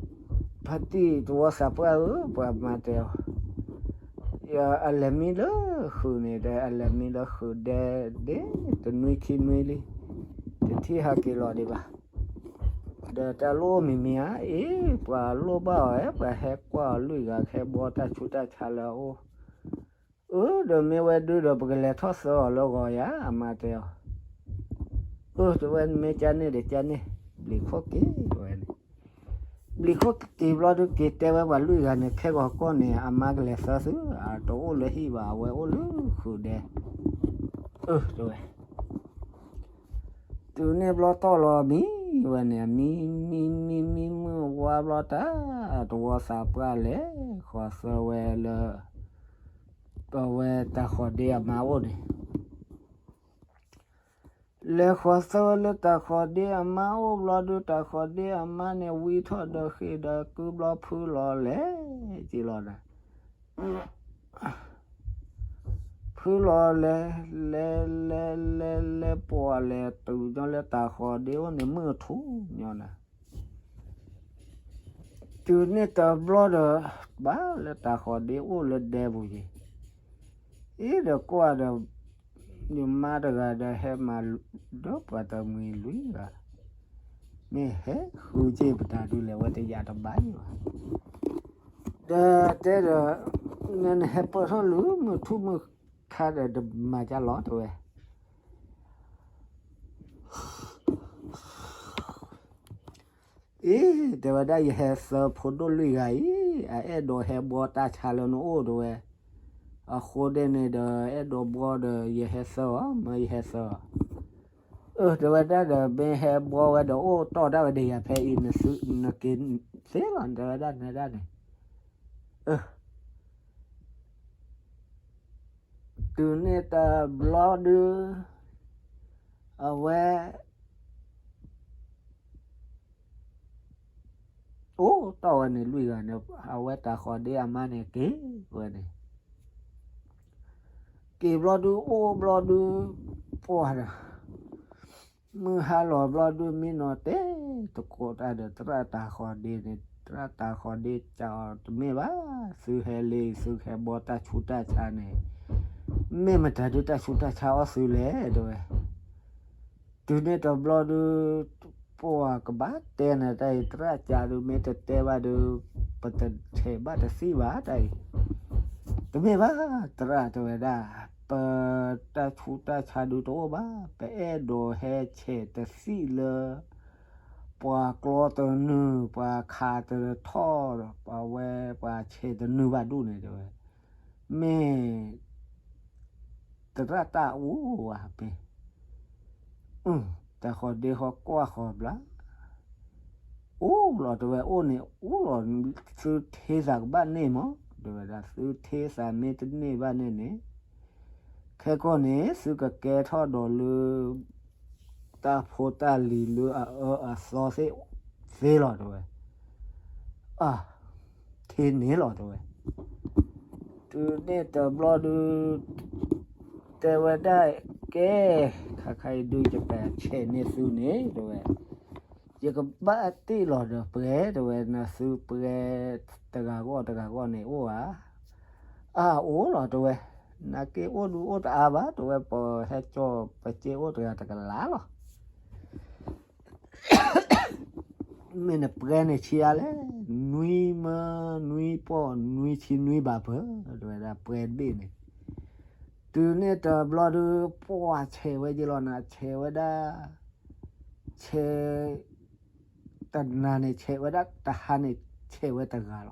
ဖါတံၢ်တဝီသးပှၢ်ဧၢ ပှၤမါတဲအီၤ, အလဲၤမံလၢဃုာ်န့ၣ်ဒီး အလဲၤမံလၢဃုာ်ဒဲဒ့ တနွံခံနွံလံ, တထံၣ်ဟးက့ၤလီၤဒံးဘၣ်. ဒီးတၢ်လိၣ်မံၤမံၤဧါ, အ့ ပှၤလိၣ်ဘၣ်အီၤဧါ, ပှၤဟဲကွၢ်အီၤလွံၢ်ဂၤ ဟဲဘှီတၢ်ဆူးတၢ်ဆါလၢအအိၣ်, အၢ ဒီးမ့ၢ်ဝဲဒုဒီး ပကလဲၤထီၣ်သၢအီၤလၢဂီၤယၤ, အမါတဲအီၤ, အၢ တဲဝဲ မ့ၢ်ကန့ၣ်ဒီးကန့ၣ်, ဘျံးခိၣ်က့ၤ တဲဝဲန့ၣ်, ဘျံးခိၣ်က့ၤဘျီဒု က့ၤတဲဝဲပှၤလွံၢ်ဂၤန့ၣ် ခဲဂီၤကီၢ်န့ၣ် အမါကလဲၤသၢသု, အတအိၣ်လၢဟံၣ်ဘၣ်, အဝဲအိၣ်လၢဃုာ်ဒဲ, အၢ တဲဝဲ တုၤန့ၣ်ဘျီတီၢ်လီၤမံဝဲန့ၣ်, အမံ မံ မံ မံမုၢ်ဝါဘျီတၢ်, တဝီသးပှၢ်လဲၤဃီၤသၢဝဲလၢ အဝဲတၤဃီၤဒ့အမါအိၣ်န့ၣ်, လဲၤဃီၤသၢဝဲလၢတၤဃီၤဒ့အမါအိၣ်ဘျီဒု, တၤဃီၤဒ့အမါန့ၣ် ဝံထီၣ်ဒီးဃ့ၢ်ဒီးကုဘျီ ဖုလီၤလဲၤ က့ၤလီၤဒီး ဖုလီၤလဲၤ လဲၤ လဲၤ လဲၤ လဲၤ ပှၤလဲၤတုၤညီလၢတၤဃီၤဒ့အိၣ်န့ၣ် မုၢ်ထူၣ်ညီနၤ, တုၤန့ၣ်တဘျီဒီး ဘၣ်လၢတၤဃီၤဒ့အိၣ်လၢဒဲပူၤယံၤ, အ့ ဒီးကွၢ်ဒီး ယမါတဂၤဒီးဟဲမၤဒီးပှၤတမှံၤလွံၢ်ဂၤ, မ့ၢ်ဟဲဃုက့ၤပတၢ်ဒုးလဲၤဝဲတယာ်တဘၣ်ယံၤဘၣ်, ဒီးတဲဒီး နဟဲပၢၢ်ထီၣ်လၢမုၢ်ထူၣ်မုၢ်ခါဒီးတမၤကလီၤ တဲဝဲ အ့ တဲဝဲဒၣ် ယဟဲသၢဖိဒိၣ်လွံၢ်ဂၤအံၤ, အအဲၣ်ဒိးဟဲဘှီတၢ်ဆါလၢနအိၣ် တဲဝဲ, အဃိဒဲးန့ၣ်ဒီး အဲၣ်ဒိးဘှီဒီး ယဟဲသၢအီၤ, မ့ၢ်ယဟဲသၢအီၤ, အၢ တဲဝဲဒၣ်ဒီး မ့ၢ်ဟဲဘှီဝဲဒီး အိၣ်တီၢ်ဒၣ်ဝဲဒီးယၤဖဲအံၤ နသုနက့ၤသ့လီၤ တဲဝဲဒၣ် နဒၣ်န့ၣ်, အၢ တုၤန့ၣ်တဘျီဒု အဝဲ အိၣ်တီၢ်ဝဲန့ၣ်လွံၢ်ဂၤန့ၣ် အဝဲတၤဃီၤဒ့အမါန့ၣ်က့ၤဝဲန့ၣ်, က့ၤဘျီဒု အိၣ်ဘျီဒု ပှၢ်ဒီး မုၢ်ဟါလီၤဘျီဒု မံနီၤတဲသကိးတၢ်ဒီး သရၣ်တၤဃီၤဒ့န့ၣ်, သရၣ်တၤဃီၤဒ့ ကးအီၤ တမ့ၢ်ဘၣ်, သုဟဲလ့ သုဟဲဘှီတၢ်ဆူးတၢ်ဆါန့ၣ် မ့ၢ်မတၤဒုးတၢ်ဆူးတၢ်ဆါအီၣ်သုလဲၣ် တဲဝဲ, တုၤန့ၣ်တဘျီဒု ပှၢ်ကဘၣ်တဲနၤတၢ်အံၤ သရၣ်ကးဒုး မ့ၢ်တတဲဘၣ်ဒုး ပတဆဲးဘၣ်တသံၣ်ဘၣ်တၢ်အံၤ, တမ့ၢ်ဘၣ် သရၣ် တဲဝဲဒၣ်, ပတၢ်ဆူးတၢ်ဆါဒုးတအိၣ်ဘၣ်, ပအဲၣ်ဒိးဟဲဆဲးတသံၣ်လၢ ပှၤကျီတနုာ် ပှၤခးတထီၣ်ဒီး ပှၤဝဲ ပှၤဆဲးတနုာ်ဘၣ်ဒူၣ်န့ၣ် တဲဝဲ, မ့ၢ် သရၣ်တၢ်အိၣ်ဝဲဖဲ တၤဃီၤဒ့ဟီကွၢ်ဃီၤဘျါ, အိၣ်လီၤ တဲဝဲ, အိၣ်န့ၣ်အိၣ်လီၤ, သုထ့သးကဘၣ်န့ၢ်မး တဲဝဲဒၣ်, သုထ့သးမ့ၢ်တန့ၢ်ဘၣ်န့ၣ်န့ၣ် ခဲကီၢ်န့ၣ် သုကကဲထီၣ်ဒီးလၢ တၢ်ဖိတၢ်လံၤလၢအအၢအသီသ့ၣ်သ့လီၤ တဲဝဲ, အ ထ့န့ၢ်လီၤ တဲဝဲ. တုၤန့ၣ်တဘျီဒု တဲဝဲဒၣ်, ကဲ, ခါခါအံၤဒု ယကဆဲးန့ၢ်သုန့ၣ် တဲဝဲ, ယကဘၣ်တ့ၢ်လီၤဒီးပှဲၤ တဲဝဲ, နသုပှဲၤတဂၤဂီၢ်တဂၤဂီၢ်န့ၣ်အိၣ်ဧါ. အအိၣ်လီၤ တဲဝဲ, နာ်က့အိၣ်ဒုအိၣ်တအါဘၣ် တဲဝဲ, ပဟဲကၠီၣ်ပစ့အိၣ်တဂၤတကလးလီၤ. မ့ၢ်နပှဲၤန့ၣ်ဆံးအါလဲၣ်, နွံမၢနွံပီၢ် နွံဆံနွံဘၣ်ပၢၢ် တဲဝဲဒၣ် ပှဲၤတဘ့ၣ်န့ၣ်. တုၤန့ၣ်တဘျီဒု ပှၢ်ဆဲးဝဲက့ၤလီၤနၤ, ဆဲးဝဲဒၣ် ဆဲး တနၤန့ၣ် ဆဲးဝဲဒၣ်တဟါန့ၣ် ဆဲးဝဲတဂၤလီၤ.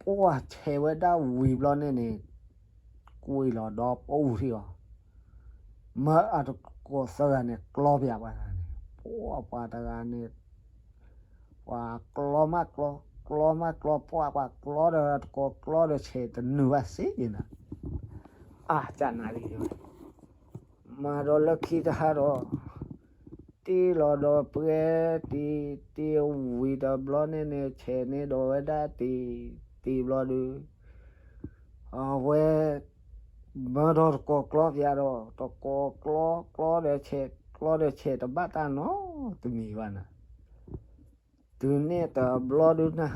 ပှၢ်ဆဲးဝဲဒၣ်ဝံၤဘျီန့ၣ်န့ၣ် ကွံာ်လီၤဒီးပူၤထံအီၤ, မၢအတကိးသၢဂၤန့ၣ် ကျီပၠးပှၤန့ၣ်, ပှၢ်ပှၤတဂၤန့ၣ် ပှၤကျီမးကျီ, ကျီမးကျီ, ပှၢ်ပှၤကျီဒီးတကိးကျီဒီးဆဲးတနုာ်ဘၣ်စ့ၢ်ကီးနၤ, အကနၤလံ မၤဒီးလၢခံတဟါဒီး တ့ၢ်လီၤဒီးပှဲၤတံၤ, တ့ၢ်ဝံၤတဘျီန့ၣ်န့ၣ် ဆဲးန့ၢ်ဒီးဝဲဒၣ်တံၤ, တံၤဘျီဒု အဝဲ မၢဒီးတကိးကျီပၠးဒီး တကိးကျီ, ကျီဒီးဆဲး, ကျီဒီးဆဲးတဘၣ်တၢ်နီတမံၤဘၣ်နၤ. တုၤန့ၣ်တဘျီဒုနၤ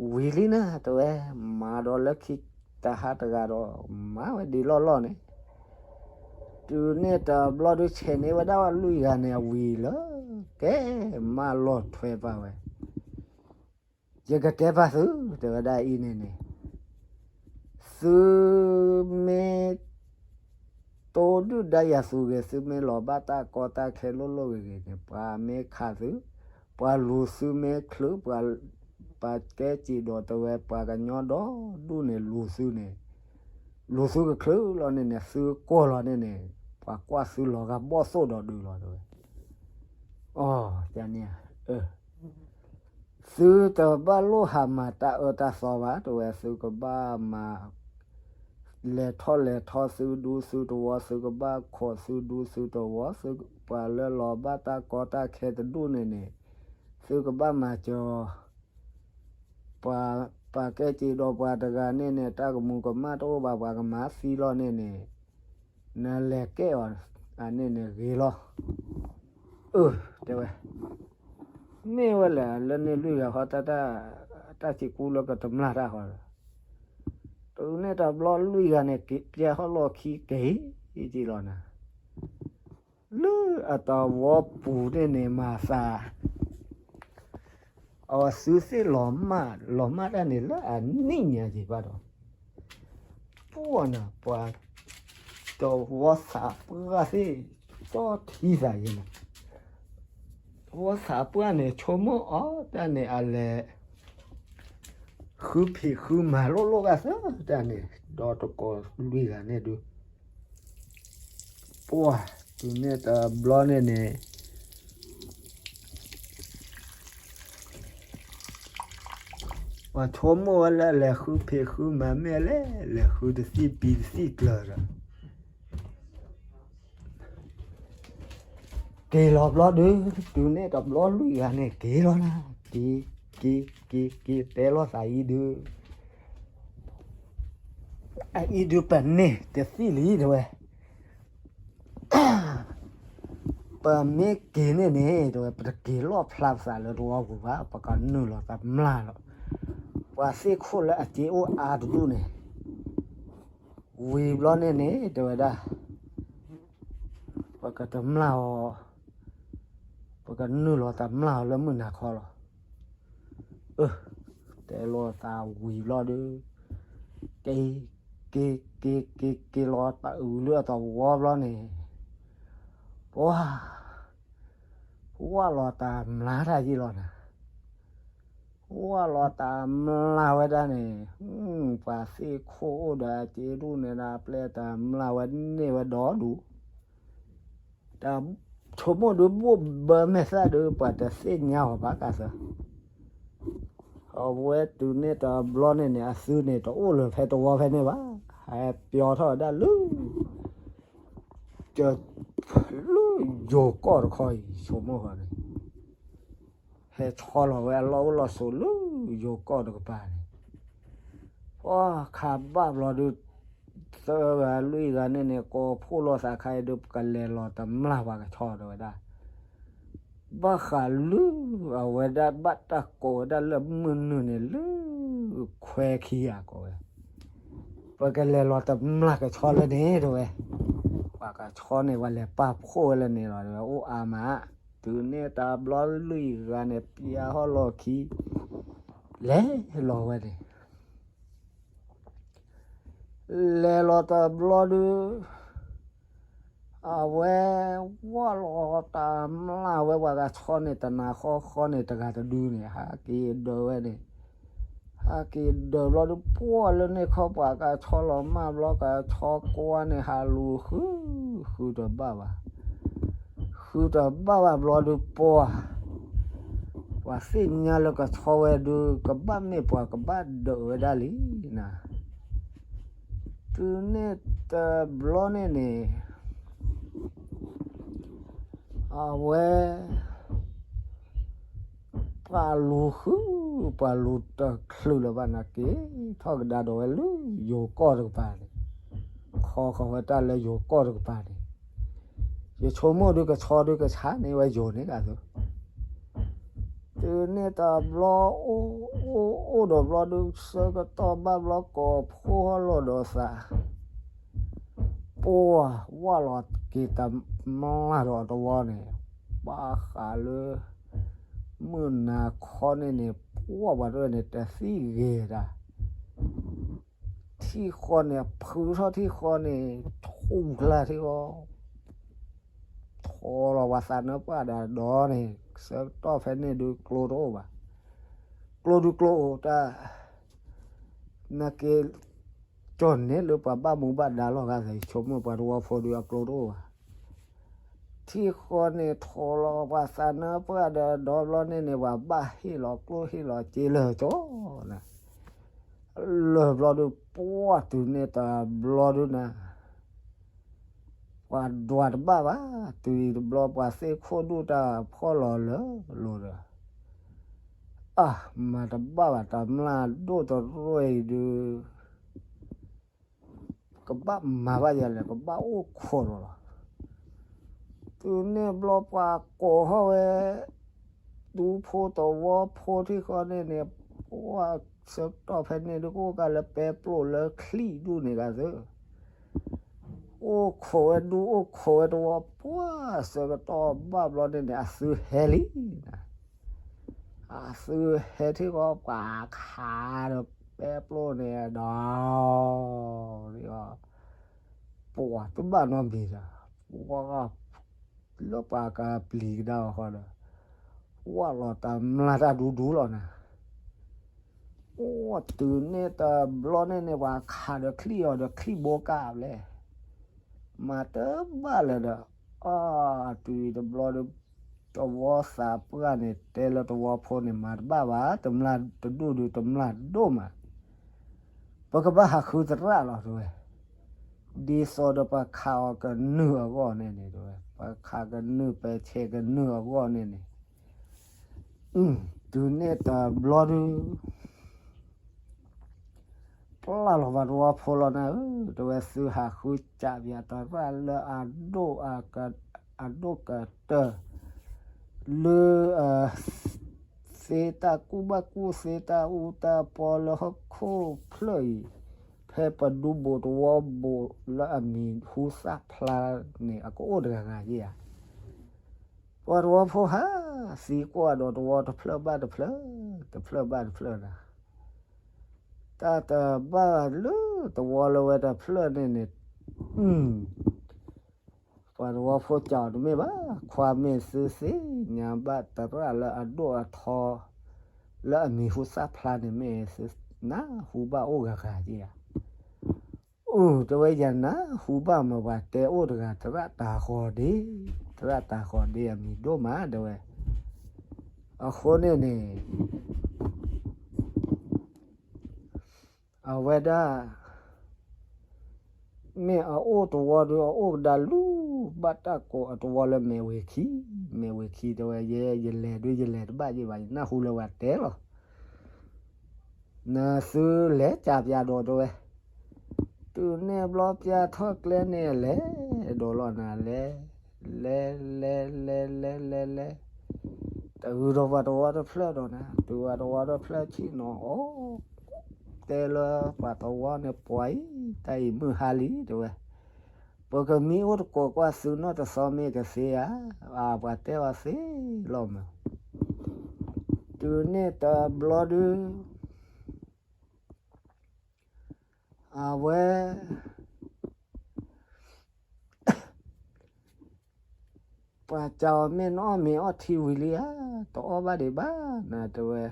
ဝံၤလံနၤ တဲဝဲ, မၤဒီးလၢခံတဟါတဂၤဒီး မၤဝဲဒ်လီၢ်လီၢ်န့ၣ်, တုၤန့ၣ်တဘျီဒုးဆဲးန့ၢ်ဝဲဒၣ်ဝဲလွံၢ်ဂၤန့ၣ်အဝံၤလၢ ကဲမၢလီၤထွဲပာ်ဝဲ, ယကတဲပာ်သု, တဲဝဲဒၣ်အံၤန့ၣ်န့ၣ်, သုမ့ၢ် တိဒုၣ်ဒါယၤသုဂ့ၤ, သုမ့ၢ်လီၤဘၣ်တၢ်ကီတၢ်ခဲလိၣ်လိၣ်ဂ့ၤဂ့ၤန့ၣ် ပှၤမ့ၢ်ခးသု, ပှၤလူၤသုမ့ၢ်ချုး, ပှၤ ပှၤကဲစံးဒီးတဲဝဲ ပှၤကညီဒီဒူၣ်န့ၣ် လူၤသုန့ၣ်, လူၤသုကချုးလီၤန့ၣ်န့ၣ် သုကွၢ်လီၤန့ၣ်န့ၣ်, ပှၤကွၢ်သုလီၤဂာ်ဘီၣ်သိၣ်ဒီးဒုးလီၤတဲဝဲ, အန့ၣ် သုတဘၣ်လိၣ်ဟးမၤတၢ်အၢတၢ်သီဘၣ် တဲဝဲ, သုကဘၣ်မၤ လဲၤထီၣ်လဲၤထီသုဒူသုတဝီ, သုကဘၣ်ခိးသုဒူသုတဝီ, သု ပှၤလၢလီၤဘၣ်တၢ်ကီတၢ်ခဲတဒူၣ်န့ၣ်န့ၣ်, သုကဘၣ်မၤစၢၤ, ပှၤ ပှၤကဲစံးဒီးပှၤတဂၤန့ၣ်န့ၣ် တၢ်ကမူၤကမၣ်တအိၣ်ဘၣ် ပှၤကမၤသံလီၤန့ၣ်န့ၣ်, နလဲၤကဲအီၤ အန့ၣ်န့ၣ်ဂ့ၤလီၤ. အၢ တဲဝဲ, မ့ၢ်ဝဲလဲၣ် လၢန့ၣ်လွံၢ်ဂၤဃီ တၢ် တၢ်စံးကူလၢကတမျၢ်တၢ်ဃီ, တုၤန့ၣ်တဘျီလွံၢ်ဂၤန့ၣ် က့ၤပျဲဟီၣ်လီၢ်ခံက့ၤ က့ၤလီၤနၤ, လၢအတဝီပူၤန့ၣ်န့ၣ် မၤသး အဝဲသုသ့ၣ်လီၤမၢ် လီၤမၢ်တၢ်န့ၣ်လၢအနံၣ်ညါက့ၤဘၣ်ဒီး, ပှၢ်နၤ ပှၤ တဝီသးပှၢ်သ့ၣ် ကၠီထံသးယဲန့ၣ်, တဝီသးပှၢ်န့ၣ် ဆိကမိၣ်အီၤတၢ်န့ၣ် အလဲၤ ဃုဖံးဃုမၤလိၣ်လိၣ်ဘၣ်သၢတၢ်န့ၣ် ဒီးတကိးလွံၢ်ဂၤန့ၣ်ဒုး, ပှၢ် တုၤန့ၣ်တဘျီန့ၣ်န့ၣ် ပှၤဆိကမိၣ်ဝဲလၢလဲၤဃုဖံးဃုမၤမ့ၢ်လဲၣ် လဲၤဃုတသံၣ်ပံၤတသံၣ်ကျၢၤဒီး က့ၤလီၤဘျီဒုး, တုၤန့ၣ်တဘျီလွံၢ်ဂၤန့ၣ် က့ၤလီၤနၤ, က့ၤ က့ၤ က့ၤ က့ၤ တဲလီၤသးအံၤဒုး, အအံၤဒုးပန့ၢ်တသံၣ်လံတဲဝဲ, ပမ့ၢ်က့ၤန့ၣ်န့ၣ် တဲဝဲ ပတက့ၤလီၣ်ဖျါပသးလၢတဝီပူၤဘၣ်, ပကနုာ်လီၤတမျၢ်လီၤ, ပှၤသ့ၣ်ခိၣ်လၢအစ့အိၣ်အါတဒူၣ်န့ၣ် ဝံၤဘျီန့ၣ်န့ၣ် တဲဝဲဒၣ် ပကတမျၢ်အီၤ, ပကနုာ်လီၤတမျၢ်အီၤလၢမုၢ်နၤခီလီၤ. အၢ တဲလီၤသးဝံၤဘျီဒုး, က့ၤ က့ၤ က့ၤ က့ၤ က့ၤလီၤတၢ်အုးလၢအတဝီဘျီန့ၣ်, ပှၢ် ဝၢ်လီၤတၢ်မျၢ်တၢ်ယံာ်လီၤနၤ ဝၢ်လီၤတၢ်မျၢ်ဝဲဒၣ်န့ၣ်, ပှၤသ့ၣ်ခိၣ်အိၣ်ဒီးအစ့ဒူၣ်န့ၣ်ဒၣ် ပျဲတၢ်မျၢ်ဝဲန့ၢ်ဝဲဒီဒူၣ်, တၢ်ဆိကမိၣ်ဒုးဘိၣ်ဘၢမဲာ်သၣ်ဒုး ပှၤတသ့ၣ်ညါအီၤဘၣ်ကသၢ, အဝဲတုၤန့ၣ်တဘျီန့ၣ်န့ၣ် အသုန့ၣ် တအိၣ်လၢၤဖဲတဝီဖဲန့ၣ်ဘၣ်, ဟဲပျီထီၣ်ဝဲဒၣ်လၢ လၢယိၤကီၢ်တခီအံၤ ဆိကမိၣ်ဃီန့ၣ်, ဟဲဆီလီၤဝဲအလီၢ်အိၣ်လီၢ်ဆိးလၢယိၤကီၢ်တကပၤန့ၣ်, ပှၢ်ခးဘၣ်ဘျီဒုး, သၢဂၤလွံၢ်ဂၤန့ၣ်န့ၣ် ကိးဖှိၣ်လိာ်သးခါအံၤဒုး ပကလဲၤလီၤတမျၢ်ပှၤကဆီတဲဝဲဒၣ် ဘၣ်ဃးလၢ အဝဲဒၣ်ဘၣ်တၢ်ကိးဝဲဒၣ်လၢမုၢ်နုာ်န့ၣ် လၢခွဲခံဂၤကိးဝဲ, ပကလဲၤလီၤတမျၢ်ကဆီလၢန့ၣ်တဲဝဲ, ပှၤကဆီန့ၣ် ပှၤလဲၤပာ်ဖှိၣ်ဝဲလၢန့ၣ်လီၤတဲဝဲ အိၣ်အါမး, တုၤန့ၣ်တဘျီလွံၢ်ဂၤန့ၣ် ပျဲဟီၣ်လီၢ်ခံ လဲၤလီၤဝဲန့ၣ် လဲၤလီၤတဘျီဒုး အဝဲ ဝၢ်လီၤတၢ်မျၢ်ဝဲပှၤကဆီန့ၣ် တနၤဃီဃီန့ၣ် တဂၤတဒုန့ၣ် ဟးက့ၤဒၢးဝဲန့ၣ်, ဟးက့ၤဒၢးဘျီဒုး ပှၢ်လၢန့ၣ်ခီ ပှၤကဆီလီၤမၢ်ဘျီ ကဆီကွၢ်န့ၣ် ဟးလူၤဃု ဃုတဘၣ်ဘၣ် ဃုတဘၣ်ဘၣ်ဘျီဒုး ပှၢ် ပှၤသ့ၣ်ညါလၢကဆီဝဲဒုး ကဘၣ်မ့ၢ်ပှၤကဘၣ်ဒၢးဝဲဒၣ်လံနၤ, တုၤန့ၣ်တဘျီန့ၣ်န့ၣ် အဝဲ ပှၤလူၤဃု ပှၤလူၤတချုးလၢၤဘၣ်နၤ က့ၤထီၣ်ကဒါဒီးဝဲလၢယိၤကီၢ်တကပၤန့ၣ်, ခီဃီၤဝဲတၢ်လၢယိၤကီၢ်တကပၤန့ၣ်, ယဆိကမိၣ်ဒုးကဆီဒုးကဆါန့ၢ်ဝဲယိၤန့ၣ်ဂၤသိး တုၤန့ၣ်တဘျီ အိၣ် အိၣ် အိၣ်ဒီးဘျီဒုး ဆၢကတီၢ်ဘၣ်ဘျီ ကိးဖှိၣ်ဟီၣ်လီၤဒီးသး, ပှၤဝၢ်လီၤက့ၤတမျၢ်ဒီးတဝီန့ၣ်, ဘၣ်ဃးလၢ မုၢ်နၤခီန့ၣ်န့ၣ် ပှၤပှၤတဝဲန့ၣ် တသံဂ့ၤတၢ် ထံၣ်ဃီန့ၣ် ဖုထီၣ်ထံၣ်ဃီန့ၣ် ထူၣ်ကျါထံၣ်ဃီ ထီလီၤပှၤသးနၢပှၢ်ဒီးဒီန့ၣ် ဆၢကတီၢ်ဖဲန့ၣ်ဒုးကျိတအိၣ်ဘၣ်. ကျိဒုးကျိအိၣ်တၢ် နာ်က့ ကၠီၣ်န့ၣ်လၢပှၤဘၣ်မူဘၣ်ဒါလီၤဂာ် ယဆိကမိၣ်ပှၤတဝီဖိဒုးအကျိတအိၣ်ဘၣ်. ထံၣ်ဃီန့ၣ်ထီလီၤပှၤသးနၢပှၢ်ဒီးဒီဘျီန့ၣ်န့ၣ် ပှၤဘၣ်ဟ့ၣ်လီၤကျိဟ့ၣ်လီၤစ့လၢာ်ကၠီနၤ လၢာ်ဘျီဒုး ပှၤတုၤန့ၣ်တဘျီဒုးနၤ ပှၤဒွးတဘၣ်ဘၣ်. တုၤအံၤတဘျီပှၤသ့ၣ်ခိၣ်ဒူၣ်တၢ်ဖှီၣ်လီၤလၢလိၤဒီး အါ မၤတဘၣ်ဘၣ် တမျၢ်ဒိၣ်တရူၢ်အံၤဒုး ကဘၣ်မၤဘၣ်ယၤလဲၣ် ကဘၣ်အိၣ်ခိးဒီးလီၤ. တုၤန့ၣ်ဘျီပှၤကိးထီၣ်ဝဲ ဒူဖိသဝီဖိထံၣ်ဃီန့ၣ်န့ၣ် ပှၤဆၢကတီၢ်ဖဲန့ၣ်ဒုးကအိၣ်ကါလၢပဲပျိာ်လၢချံၣ်ဒူၣ်န့ၣ်ဂၤသၢ အိၣ်ခိးဝဲဒူအိၣ်ခိးဝဲသဝီ ပှၤဆၢကတီၢ်ဘၣ်ဘျီန့ၣ်န့ၣ် အသုဟဲလံနၤ. အသုဟဲထံၣ်ဃီပှၤခးဒီးပဲပျိာ်န့ၣ်ဒီး ပှၤတဘၣ်နီတမံၤဒီး ပှၤ လၢပှၤကပျံၤကဒါအီၤဃီဒီး ဝၢ်လီၤတမျၢ်တၢ်ဒူဒူလီၤနၤ. အိၣ်တုၤန့ၣ်တဘျီန့ၣ်န့ၣ် ပှၤခးဒီးချံၣ်အီၤဒီးချံၣ်ဘိကၢ်ဘျဲၣ် မၤတဘၣ်လၢၤဒီး အီ တုၤတဘျီဒီး သဝီသးပှၢ်န့ၣ် တဲလၢသဝီဖိန့ၣ် မၤတဘၣ်ဘၣ် တမျၢ်တဒူၣ်ဒုးတမျၢ်ဒိၣ်မး ပကဘၣ်ဟးဃုသရၣ်လီၤတဲဝဲ. ဒ်သိးဒီးပခးအီၤကနုာ်အဂီၢ်န့ၣ်န့ၣ်တဲဝဲ ပခးကနုာ်ပဲဆဲးကနုာ်အဂီၢ်န့ၣ်န့ၣ် တုၤန့ၣ်တဘျီဒုး ပျၢ်လီၤပှၤသဝီဖိလီၤနၤဧၢ တဲဝဲ သုဟးဃုစးပၠးသရၣ်လၢအဒိၣ် အဒိၣ်ကတၢၢ် လၢ သ့တၢ်ကူၣ်ဘၣ်ကူၣ်သ့တၢ်အူတၢ်ပီလၢဟီၣ်ခိၣ်ဖျၢၣ်အံၤ ဖဲပဒူဘိးသဝီဘိးလၢအမံၤဟူသၣ်ဖျါန့ၣ် အကအိၣ်တဂၤဂၤယဲၢ်ဧါ. ပှၤသဝီဖိဟးသံကွၢ်ဒီးသဝီတဖျၢၣ်ဘၣ်တဖျၢၣ် တဖျၢၣ်ဘၣ်တဖျၢၣ်နၤ တၢ်တဘၣ်လၢသဝီလၢဝဲတဖျၢၣ်န့ၣ်န့ၣ် ပှၤသဝီဖိစံးအီၤတမ့ၢ်ဘၣ် ခွါမ့ၢ်သုသ့ၣ်ညါဘၣ်သရၣ်လၢအဒိၣ်အထီ လၢအမံၤဟူသၣ်ဖျါန့ၣ်မ့ၢ်သုနၢ်ဟူဘၣ်အိၣ်ဂၤဂၤဧါ. အိ တဲဝဲယနၢ်ဟူဘၣ်မး ပှၤတဲအိၣ်တဂၤသရၣ်တၤဃီၤဒ့ သရၣ်တၤဃီၤဒ့အမံၤဒိၣ်မးတဲဝဲ. အဃိန့ၣ်န့ၣ် အဝဲဒၣ် မ့ၢ်အအိၣ်သဝီဒီး အအိၣ်ကဒါလူၤဘၣ်တၢ်ကိးအသဝီလၢမဲာ်ဝ့ၤခံ, မဲာ်ဝ့ၤခံတဲဝဲ ယဲယလဲၤဒုးယလဲၤတဘၣ်ယဲဘၣ် ယနၢ်ဟူလၢပှၤတဲလီၤ. နသုလဲၤစံးပၠးဒီးတဲဝဲ, တုၤန့ၣ်ဘျီပၠးထီၣ်ကျဲန့ၣ် လဲၤဒီးလီၤနၤလဲၤ, လဲၤ လဲၤ လဲၤ လဲၤ လဲၤ လဲၤ တဂုၤဒီးပှၤသဝီတဖျၢၣ်ဒီးနၤ, တုၤပှၤသဝီတဖျၢၣ်ဆ့ၣ်နီၤအီၤ တဲလၢပှၤသဝီန့ၣ် ပှၤအံၤ တၢ်အံၤမုၢ်ဟါလံ တဲဝဲ, ပကမံအိၣ်တကိးကွၢ်သုနီၢ်တသီမ့ၢ်ကသ့ဧါ, အပှၤတဲအီၤသ့လီၤမး, တုၤန့ၣ်တဘျီဒုး အဝဲ ပှၤစံးအီၤမ့ၢ်နအီၣ်မ့ၤအီထံဝံၤလံဧါ, တအီၣ်ဘၣ်ဒံးဘၣ်နၤတဲဝဲ,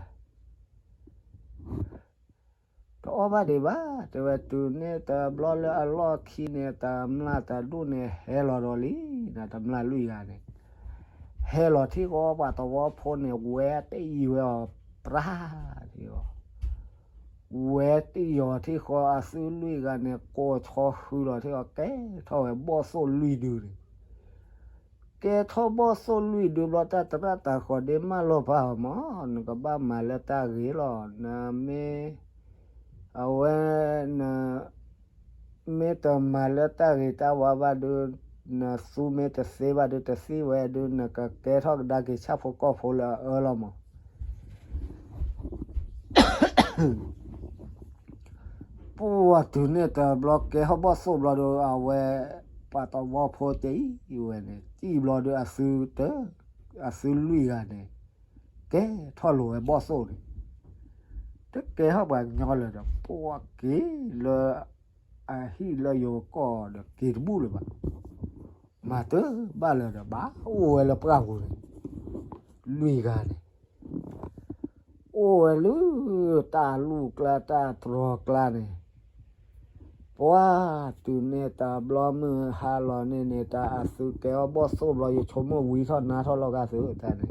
တအီၣ်ဘၣ်ဒံးဘၣ် တဲဝဲ, တုၤန့ၣ်တဘျီလၢအလီၢ်ခံန့ၣ် တမျၢ်တဒူၣ်န့ၣ် ဟဲလီၤဒီးလံ, နတမျၢ်လွံၢ်ဂၤန့ၣ် ဟဲလီၤထံၣ်ဃီပှၤသဝီဖိန့ၣ် ဝဲတအံၤဝဲအီၤပြၢ်ထံၣ်ဃီ ဝဲတအံၤအီၤထံၣ်ဃီအသုလွံၢ်ဂၤန့ၣ် ကိးဆီဃုလီၤထံၣ်ဃီ ကဲထီၣ်ဝဲဘီၣ်သိၣ်လွံၢ်ဒုန့ၣ် ကဲထီၣ်ဘီၣ်သိၣ်လွံၢ်ဒုဘျီ တၢ်သရၣ်တၤဃီၤဒ့မၢလီၤပာ်အီၤမး, နကဘၣ်မၤလၢတၢ်ဂ့ၤလီၤ, နမ့ၢ် အဝဲ န မ့ၢ်တမၤလၢတၢ်ဂ့ၤတၢ်ဝါဘၣ်ဒုး, နသူမ့ၢ်တသ့ဘၣ်ဒုး တသံၣ်ဝဲဒုး နကကဲထီၣ်ကဒါက့ၤဆၣ်ဖိကီၢ်ဖိလၢအအၢလီၤမး. ပှၤတုၤန့ၣ်တဘျီကဲထီၣ်ဘီၣ်သိၣ်ဘျီဒီး အဝဲ ပှၤတဝီဖိတဲအံၤဝဲန့ၣ် စံၣ်ဘျီဒီးအသုတ အသုလွံၢ်ဂၤန့ၣ် ကဲထီၣ်လိာ်ဝဲဘီၣ်သိၣ်န့ၣ် တကဲထီၣ်ပှၤကညီလၢၤဒီး ပှၤက့ၤလၢ အဟံၣ်လၢယိၤကီၢ်ဒီးက့ၤတဘူၣ်လၢၤဘၣ်. မၤတဘၣ်လၢၤဒီး ဘၣ်အိၣ်ဝဲလၢပှၢ်ပူၤန့ၣ် လွံၢ်ဂၤန့ၣ် အိၣ်ဝဲလၢတၢ်လူၢ်ကျါတၢ်တြီၤကျါန့ၣ် ပှၤတုၤန့ၢ်တဘျီမုၢ်ဟါလီၤန့ၣ်န့ၣ် တၢ်အသုကဲအီၣ်ဘီၣ်သိၣ်ဘျီ ယဆိကမိၣ်ဝံထီၣ်နါထီၣ်လီၤဂာ်သုတၢ်န့ၣ်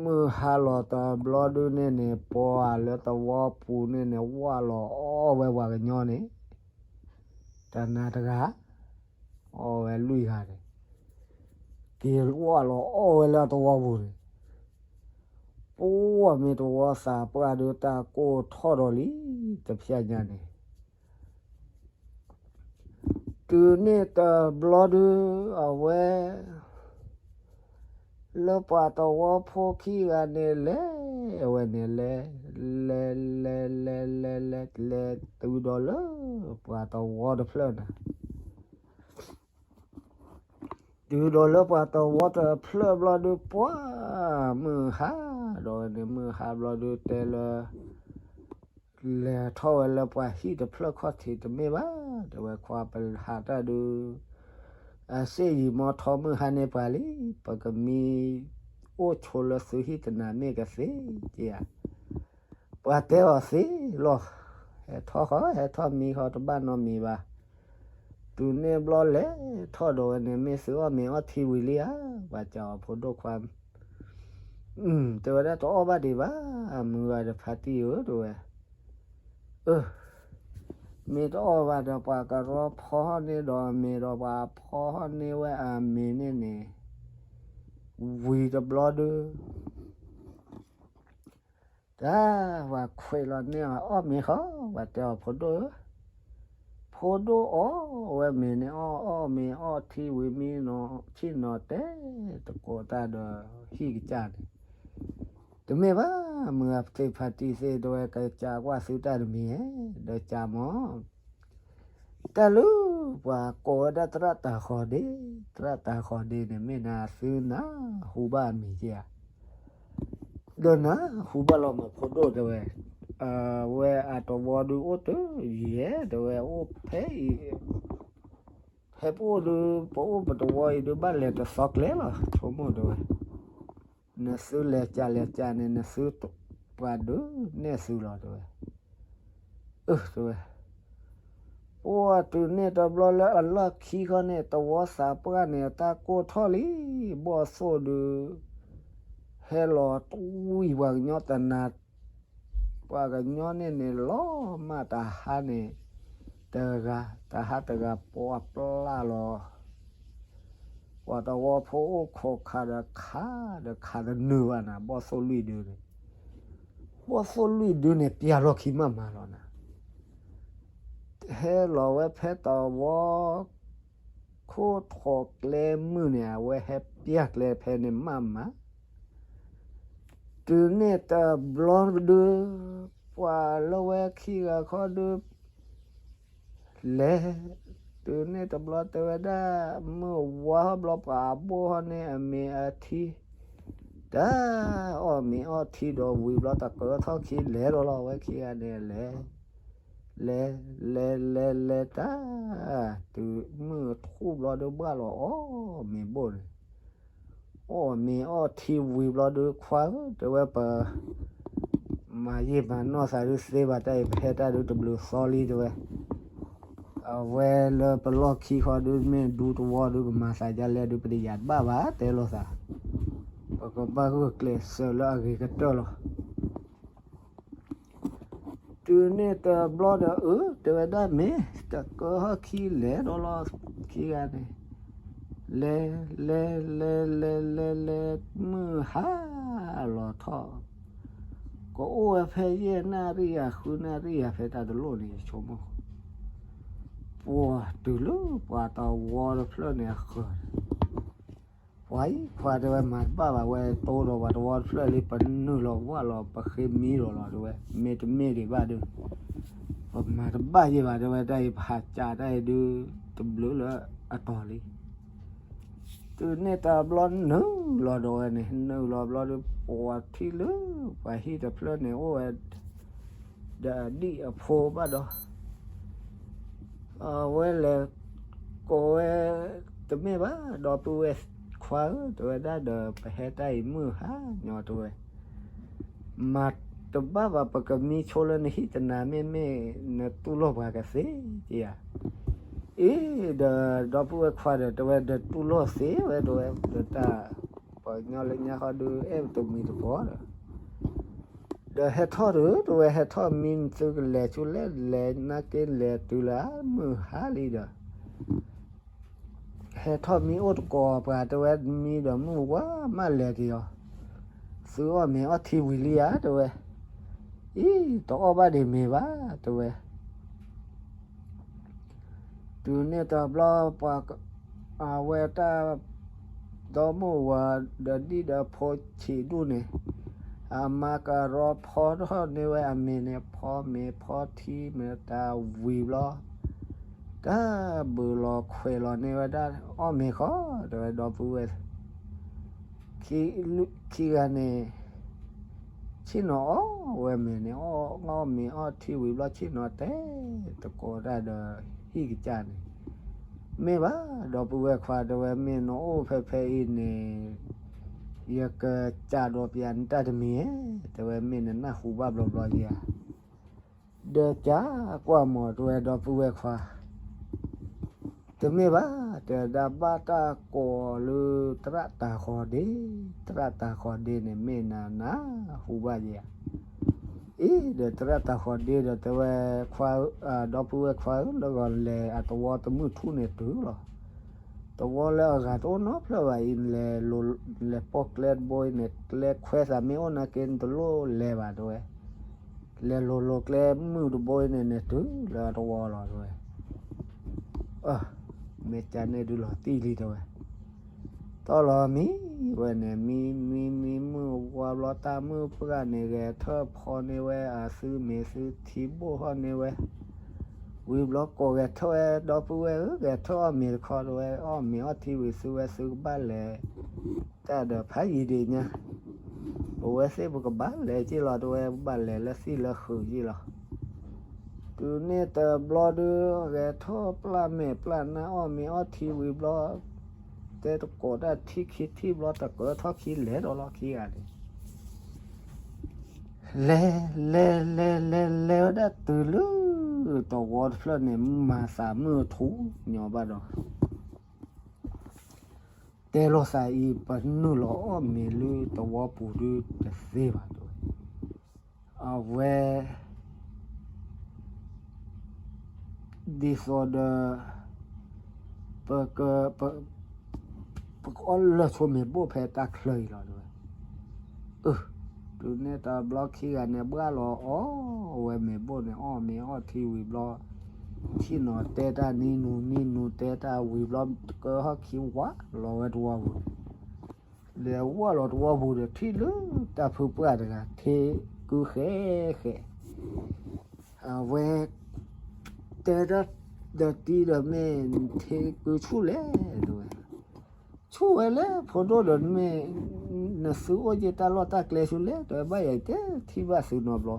မုၢ်ဟါလီၤတဘျီဒုန့ၣ်န့ၣ် ပှၤလၢတဝီပူၤန့ၣ်န့ၣ် ဝၢ်လီၤအီၣ်ဝဲပှၤကညီန့ၣ် တနၤတဂၤ အီၣ်ဝဲလွံၢ်ဂၤန့ၣ် က့ၤဝၢ်လီၤအီၣ်ဝဲလၢအတဝီပူၤန့ၣ် ပှၤမ့ၢ်တဝီသးပှၢ်ဒု တၢ်ကိၢ်ထီၣ်ဒီးလံ တဖျဲညါန့ၣ် တုၤန့ၢ်တဘျီဒု အဝဲ လၢပှၤတဝီဖိခံဂၤန့ၣ်လဲၤဝဲန့ၣ်လဲၤ လဲၤ လဲၤ လဲၤ လဲၤ လဲၤ လဲၤတုၤဒီးလၢ ပှၤတဝီတဖျၢၣ်န့ၣ် တုၤဒီးလၢပှၤတဝီတဖျၢၣ်ဘျီဒု ပှၤမုၢ်ဟါဒီးဝဲန့ၣ် မုၢ်ဟါဘျီဒုတဲလၢ လဲၤထီၣ်ဝဲလၢပှၤဟံၣ်တဖျၢၣ်ခီၣ်ထံး တမ့ၢ်ဘၣ် တဲဝဲခွါပဟးတၢ်ဒု အစ့ၣ်ယံာ်မီထီမုၢ်ဟါန့ၢ်ပှၤလံ ပကမံအိၣ်ဆိးလၢသုဟံၣ်တနၤမ့ၢ်ကသ့ဧါ ပှၤတဲအီၤသ့လီၤ ဟဲထီၣ်ဃီ ဟဲထီၣ်မံဃီ တဘၣ်နီတမံၤဘၣ် တုၤန့ၢ်ဘျီလဲၤထီၣ်ဒီးဝဲန့ၣ် မ့ၢ်သုအီၣ်မ့ၤအီထံဝံၤလံဧါ ပှၤစံးအီၤဖိဒိၣ်ခွါ တဲဝဲဒၣ်တအီၣ်ဘၣ်ဒံးဘၣ် မုၢ်ဂၤဒီးဖါတံၢ်ဧၢ တဲဝဲ အၢ မ့ၢ်တအီၣ်ဘၣ်ဒီးပှၤကရီဖီန့ၢ်ဒီးအမ့ၤဒီးပှၤဖီန့ၢ်ဝဲအမ့ၤန့ၣ်န့ၣ် ဝံၤတဘျီဒု တၢ် ပှၤခွဲးလီၤန့ၢ်အီၤအီၣ်မ့ၤဃီ ပှၤတဲအီၤဖိဒိၣ်ဧၢ ဖိဒိၣ်အီၣ်ဝဲမ့ၤန့ၣ်အီၣ် အီၣ်မ့ၤအီထံဝံၤမံနီၤ ဆ့ၣ်နီၤတဲတကိးတၢ်ဒီးဟံၣ်ကစၢ်န့ၣ် တမ့ၢ်ဘၣ် မုၢ်ဂၤသ့ၣ်ဖါတံၢ်သ့ၣ် တဲဝဲကစၢ်ကွၢ်သုတၢ်တမံၤဧါ ဒီးကၢ်မီၤ တၢ်လၢ ပှၤကိးဝဲဒၣ်သရၣ်တၤဃီၤဒ့ သရၣ်တၤဃီၤဒ့န့ၣ် မ့ၢ်နၤသုနၢ်ဟူဘၣ်အမံၤဧါ ဒီးနၢ်ဟူဘၣ်လီၤမးဖိဒိၣ်တဲဝဲ အဝဲအတဝီဒုအိၣ်တယံၤဧဲ တဲဝဲအိၣ်ဖဲအံၤ ဖဲပအိၣ်ဒု ပအိၣ်ပတဝီအံၤဒု ဘၣ်လဲၤတသီကျဲလီၤ ဆိကမိၣ်တဲဝဲ နသုလဲၤကးလဲၤကးန့ၣ် နသုပှၤဒုးနဲၣ်သုလီၤတဲဝဲ အၢ တဲဝဲ ပှၤတုၤန့ၢ်တဘျီလၢအလီၢ်ခံဃီန့ၣ် တဝီသးပှၢ်န့ၣ် အတၢ်ကိၢ်ထီၣ်လံ ဘီၣ်သိၣ်ဒုး ဟဲလီၤတဝံၤပှၤကညီတနၤ ပှၤကညီန့ၣ်န့ၣ် လီၤမၢ်တဟါန့ၣ် တဂၤ တဟါတဂၤပှၤပျၢ်လီၤ ပှၤတဝီဖိအိၣ်ခိးခးဒီးခးဒီးခးတနုာ်ဘၣ်နၤ ဘီၣ်သိၣ်လွံၢ်ဒုန့ၣ် ဘီၣ်သိၣ်လွံၢ်ဒုန့ၣ် ပျၢ်လီၢ်ခံမးမးလီၤနၤ ဟဲလီၤဝဲဖဲတဝီ ခိၣ်ထိးကျဲမုၢ်န့ၣ် အဝဲဟဲပျၢ်ကျဲဖဲန့ၣ်မးမး တုၤန့ၢ်တဘျီဒု ပှၤလၢဝဲခံဂၤခီဒု လဲၤ တုၤန့ၢ်တဘျီတဲဝဲဒၣ် မုၢ်ဝါဟီၣ်ဘျီပှၤအဘိၣ်ဟီၣ်န့ၢ်အမ့ၤအထံ တၢ် အီၣ်မ့ၤအီထံဒီးဝံၤဘျီ တကၢထီၣ်ခံလဲၤဒီးလီၤ အဝဲခံဂၤန့ၣ်လဲၤ လဲၤ လဲၤ လဲၤ လဲၤတၢ် တုၤမုၢ်ထူၣ်ဘျီဒု ဘၣ်လီၤအီၣ်မ့ၤဘိၣ်န့ၣ် အီၣ်မ့ၤအီထံဝံၤဘျီဒု ခွါဧၢ တဲဝဲပ မၤယံာ်မၤနီၢ်သးဒုးသ့ဘၣ်တၢ်အံၤ ပဟဲတၢ်ဒုးတဘျုးသီလံတဲဝဲ အဝဲလၢပလီၢ်ခံဃီဒု မ့ၢ်ဒူတဝီဒု ပမၤသးဒ်လဲၣ်ဒုး ပတယာ်တဘၣ်ဘၣ် တဲလိာ်သး ပကဘၣ်ဂုာ်ကျဲးစၢးလၢအဂ့ၤကတၢၢ်လီၤ တုၤန့ၢ်တဘျီဒီး အၢ တဲဝဲဒၣ်မ့ၢ် တကၢဟီၣ်ခံလဲၤဒီးလီၤ ခံဂၤန့ၣ် လဲၤ လဲၤ လဲၤ လဲၤ လဲၤ လဲၤ မုၢ်ဟါလီၤထီၣ် ကအိၣ်ဝဲဖဲယဲၢ်နၣ်ရံၣ်ဧါ ဃုနၣ်ရံၣ်ဧါ ဖဲတၢ်တလိၣ်န့ၣ် ယဆိကမိၣ် ပှၤတုၤလၢပှၤတဝီတဖျၢၣ်န့ၣ်အဃၢၤ ပှၤအံၤ ပှၤတဲဝဲမၤတဘၣ်ဘၣ် ဝဲတိဒီးပှၤတဝီတဖျၢၣ်လံ ပနုာ်လီၤဝၢ်လီၤ ပဃ့မံလီၤလီၤ တဲဝဲ မ့တမ့ၢ်ဒံးဘၣ်ဒုး ပမၤတဘၣ်ယံာ်ဘၣ် တဲဝဲ တၢ်အံၤ ပဟးကးတၢ်အံၤဒုး တဘျုးလၢ အတီၢ်လံ. တုၤန့ၣ်တဘျီနုာ်လီၤဒီးဝဲန့ၣ် နုာ်လီၤဘျီဒီး ပှၤထံၣ်လၢပှၤဟံၣ်တဖျၢၣ်န့ၣ်အိၣ်ဝဲ ဒီးအဒံၣ်အဖိဘၣ်ဒီး အဝဲလဲၤကိးဝဲ, တမ့ၢ်ဘၣ် ဒီပုၢ်ဝဲၢ်ခွါဧၢ, တဲဝဲဒၣ်ဒီး ပဟဲတၢ်အံၤမုၢ်ဟါညီ တဲဝဲ, မၤတဘၣ်ဘၣ် ပကမံဆိလၢနဟံၣ်တနၤ မ့မ့ၢ်နတူၢ်လိာ်ပှၤကသ့ဧါ. အ့ ဒီးဒီပုၢ်ဝဲၢ်ခွါဒီး တဲဝဲဒီးတူၢ်လိာ်သ့ဝဲ တဲဝဲဒီးတၢ် ပှၤကညီလၢညါဃီဒုး အဲၣ်တမံၤတကိးဒီး ဒီးဟဲထီၣ်ဒီး တဲဝဲ ဟဲထီၣ်မံသုကလဲၤဆူလဲၣ် လဲၤနာ်က့လဲၤတုၤလၢမုၢ်ဟါလံဒီး ဟဲထီၣ်မံအိၣ်တကိးပှၤ တဲဝဲ မံဒီးမုၢ်ဝါမးလဲၤက့ၤအီၤ, သုအီၣ်မ့ၤအီထံဝံၤလံဧါ တဲဝဲ, အံၤ တအီၣ်ဘၣ်ဒံးမ့ၤဘၣ် တဲဝဲ. တုၤန့ၣ်တဘျီ ပှၤ အဝဲတၢ် ဒီမိၢ်ဝၤဒီးဒံၣ်ဒီးဖိဆံးဒူၣ်န့ၣ် အမါကရီဖီထီၣ်န့ၢ်ဝဲအမ့ၤန့ၣ် ဖီမ့ၤဖီထံမ့ၤတၢ်ဝံၤဘျီ တၢ်ဘုးလီၤခွဲးလီၤန့ၢ်ဝဲဒၣ် အီၣ်မ့ၤဃီ တဲဝဲ ဒီပုၢ်ဝဲၢ် ခံဂၤန့ၣ် ဆ့ၣ်နီၤအီၣ်ဝဲမ့ၤန့ၣ် အီၣ်မ့ၤအီထံဝံၤဘျီ ဆ့ၣ်နီၤတဲတကိးတၢ်ဒီး ဟံၣ်ကစၢ်န့ၣ် မ့ၢ်ဘၣ် ဒီပုၢ်ဝဲၢ်ခွါ တဲဝဲ မ့ၢ်နအိၣ်ဖဲဖဲအံၤန့ၣ် ယကစးဒီးပျးနတၢ်တမံၤဧါ တဲဝဲ မ့ၢ်နနၢ်ဟူဘၣ်ဘျီဘျီယၤ ဒီးကကွၢ်မီၤ တဲဝဲ ဒီပုၢ်ဝဲၢ်ခွါ တမ့ၢ်ဘၣ် တဲဒၣ်ဘၣ်တၢ်ကိးလၢ သရၣ်တၤဃီၤဒ့, သရၣ်တၤဃီၤဒ့န့ၣ် မ့ၢ်နနၢ်ဟူဘၣ်ယၤ အ့ ဒီးသရၣ်တၤဃီၤဒ့ဒီး တဲဝဲ ခွါ, ဒီပုၢ်ဝဲၢ်ခွါဧၢ လၢဂီၤလဲၤအသဝီတမုၢ်ထူၣ်န့ၣ်တုၤလီၤ. သဝီလၢအဂၤတအိၣ်နီတဖျၢၣ်ဘၣ်အံၤ လဲၤပိာ်ကျဲတဘိအံၤန့ၣ် ကျဲခွဲသးမ့ၢ်အိၣ်နာ်က့ နတလိၣ်လဲၤဘၣ် တဲဝဲ လဲၤလိၤလိၤကျဲမုၢ်တဘိအံၤန့ၣ် နတုၤလၢအသဝီလီၤ တဲဝဲ. မ့ၢ်ကန့ၣ်ဒုးလီၤတံၢ်လံ တဲဝဲ တီၢ်လီၤမံဝဲန့ၣ် မံမံမံမုၢ်ဝါဘျီ တၢ်မုၢ်ပှၢ်န့ၣ် ဂဲၤထၢၣ်ဖီန့ၢ်ဝဲ အသုမ့ၤသုထံဘိၣ်ထီၣ်န့ၢ်ဝဲ ဝံၤဘျီကိးဂဲၤထၢၣ်ဝဲ ဒီပုၢ်ဝဲၢ်ဧၢ ဂဲၤထၢၣ်အီၣ်မ့ၤတခီ တဲဝဲ အီၣ်မ့ၤအီထံဝံၤ သုဝဲသုကဘၣ်လဲၤ တၢ်ဒီးဖးယံၤဒံးညါ ပဝဲသ့ၣ်ပကဘၣ်လဲၤက့ၢ်လီၤ တဲဝဲ ပဘၣ်လဲၤလၢသံၣ်လၢဃုာ်က့ၢ်လီၤ. တုၤန့ၣ်တဘျီဒုး ဂဲၤထီၣ်ပျၢ်မဲာ်ပျၢ်နါ အီၣ်မ့ၤအီထံဝံၤဘျီ တဲတကိးတၢ်ထံၣ်ခံထံၣ်ဘျီ တကၢထီၣ်ခံလဲၤဒီးလီၤခံဂၤန့ၣ် လဲၤလဲၤလဲၤလဲၤလဲၤဝဲဒၣ်တုၤလၢ သဝီတဖျၢၣ်န့ၣ် မၤသးမုၢ်ထူၣ်ညီဘၣ်ဒီး တဲလိာ်သးအံၤ ပနုာ်လီၤအီၣ်မ့ၤလၢသဝီပူၤဒုးတသ့ဘၣ် တဲဝဲ. အဝဲ ဒ်သိးဒီး ပက ပကအီၣ်လၢဆိမ့ၤဘိၣ်ဖဲတၢ်ချၢအံၤလီၤ တဲဝဲ. အ တုၤန့ၣ်တဘျီခံဂၤန့ၣ် ဘှၣ်လီၤအီၣ်ဝဲမ့ၤဘိၣ်န့ၣ် အီၣ်မ့ၤအီထံဝံၤဘျီ ဆ့ၣ်နီၤတဲတၢ်နံၤနူၤ နံၤနူၤတဲတၢ်ဝံၤဘျီ တကၢထီၣ်ခံဝးလီၤဝဲသဝီပူၤန့ၣ် လဲၤဝးလီၤသဝီပူၤဒီး ထံၣ်လၢတၢ်ဖုပှၢ်တဂၤ ထံကုဃဲဃဲ အဝဲ တဲတၢ်ဒီးတံၤဒီး မ့ၢ်ထံကုဆူၣ်လဲၣ် တဲဝဲ. ဆူၣ်ဝဲလၢဖိဒိၣ်ဒီး မ့ၢ် နသုအိၣ်က့ၤတၢ်လီၢ်တၢ်ကျဲဆူၣ်လဲၣ် တဲဝဲ ဘၣ်ယၤတဲထံၣ်ဘၣ်သုနီတဘျီ.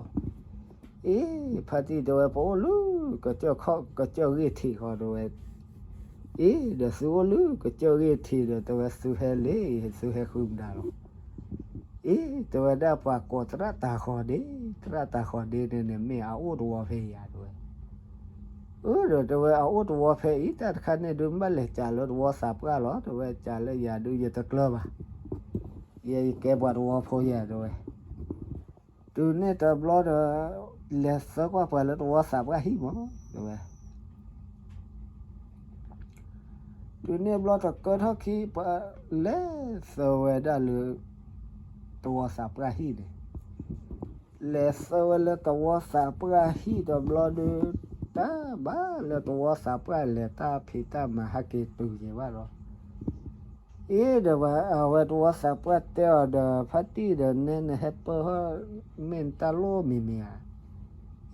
အ့ ဖါတံၢ် တဲဝဲ ပအိၣ်လၢ ကစၢၢ်ခီၣ် ကစၢၢ်ဂ့ၢ်ထံးဃီ တဲဝဲ. အ့ ဒီးသုအိၣ်လၢကစၢၢ်ဂ့ၢ်ထံးဒီး တဲဝဲ သုဟဲလ့ သုဟဲဃုမတၤလီၤ. အ့ တဲဝဲဒၣ်ပှၤကိးသရၣ်တၤဃီၤဒ့, သရၣ်တၤဃီၤဒ့န့ၣ်န့ၣ် မ့ၢ်အအိၣ်တဝီဖဲယၤ တဲဝဲ. အၢ ဒီးတဲဝဲ အအိၣ်တဝီဖဲအံၤ တၢ်တခါန့ၣ်ဒုး မ့ၢ်ဘၣ်လဲၤစးလၢသဝီသးပှၢ်လီၤ တဲဝဲ စးလၢယၤဒုး ယတကျၢၤဘၣ်. ယဲယကဲပှၤသဝီဖိယၤ တဲဝဲ. တုၤန့ၣ်တဘျီဒီး လဲၤသၢကွၢ်ပှၤလၢသဝီသးပှၢ်ဟံၣ်မး တဲဝဲ. တုၤန့ၣ်ဘျီတကၢထီၣ်ခံ ပှၤလဲၤသၢဝဲဒၣ်လၢ သဝီသးပှၢ်ဟံၣ်န့ၣ် လဲၤသၢဝဲလၢသဝီသးပှၢ်ဟံၣ်တဘျီဒုး တၢ်ဘၣ်လၢသဝီသးပှၢ်လဲၤတၢ်ဖံးတၢ်မၤဟဲက့ၤတုၤယဲၤဘၣ်ဒီး အ့ ဒီးဝဲသဝီသးပှၢ်တဲအီၤဒီး ဖါတံၢ်ဒီးနဲနဟဲပၢၢ်ဟီၣ် မ့ၢ်နတၢ်လိၣ်မံၤမံၤဧါ.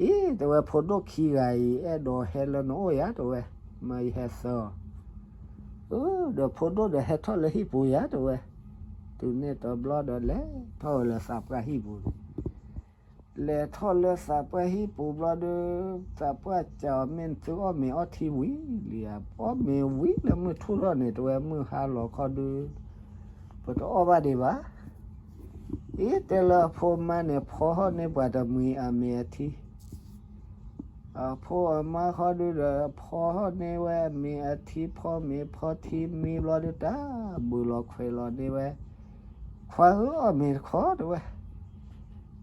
အ့ တဲဝဲ ဖိဒိၣ်ခံဂၤအံၤ အဲၣ်ဒိးဟဲလၢနအိၣ်ယၤ တဲဝဲ, မ့ၢ်ယဟဲသၢအီၤ. အၢ ဒီးဖိဒိၣ်ဒီးဟဲထီၣ်လၢဟံၣ်ပူၤယၤတဲဝဲ, တုၤန့ၣ်တဘျီဒီးလဲၤထီၣ်ဝဲလၢသးပှၢ်ဟံၣ်ပူၤန့ၣ်, လဲၤထီၣ်လၢသးပှၢ်ဟံၣ်ပူၤဘျီဒီး သးပှၢ်စံးအီၤ မ့ၢ်သုအီၣ်မ့ၤအီထံဝံၤလံဧါ, အီၣ်မ့ၤဝံၤလၢမုၢ်ထူၣ်ထီၣ်န့ၣ် တဲဝဲ မုၢ်ဟါလီၤခီဒုး ပတအီၣ်ဘၣ်ဒံးဘၣ် အ့ တဲလၢအဖိအမါန့ၣ် ဖီထီၣ်န့ၢ်ပှၤတမှံၤအမ့ၤအထံ, အဖိအမါခီဒုးဒီး ဖီထီၣ်န့ၢ်ဝဲအမ့ၤအထံ ဖီမ့ၤဖီထံမံဘျီဒုး တၢ်ဘုးလီၤခွဲးလီၤန့ၢ်ဝဲ, ခွါဧၢ အီၣ်မ့ၤတခီတဲဝဲ,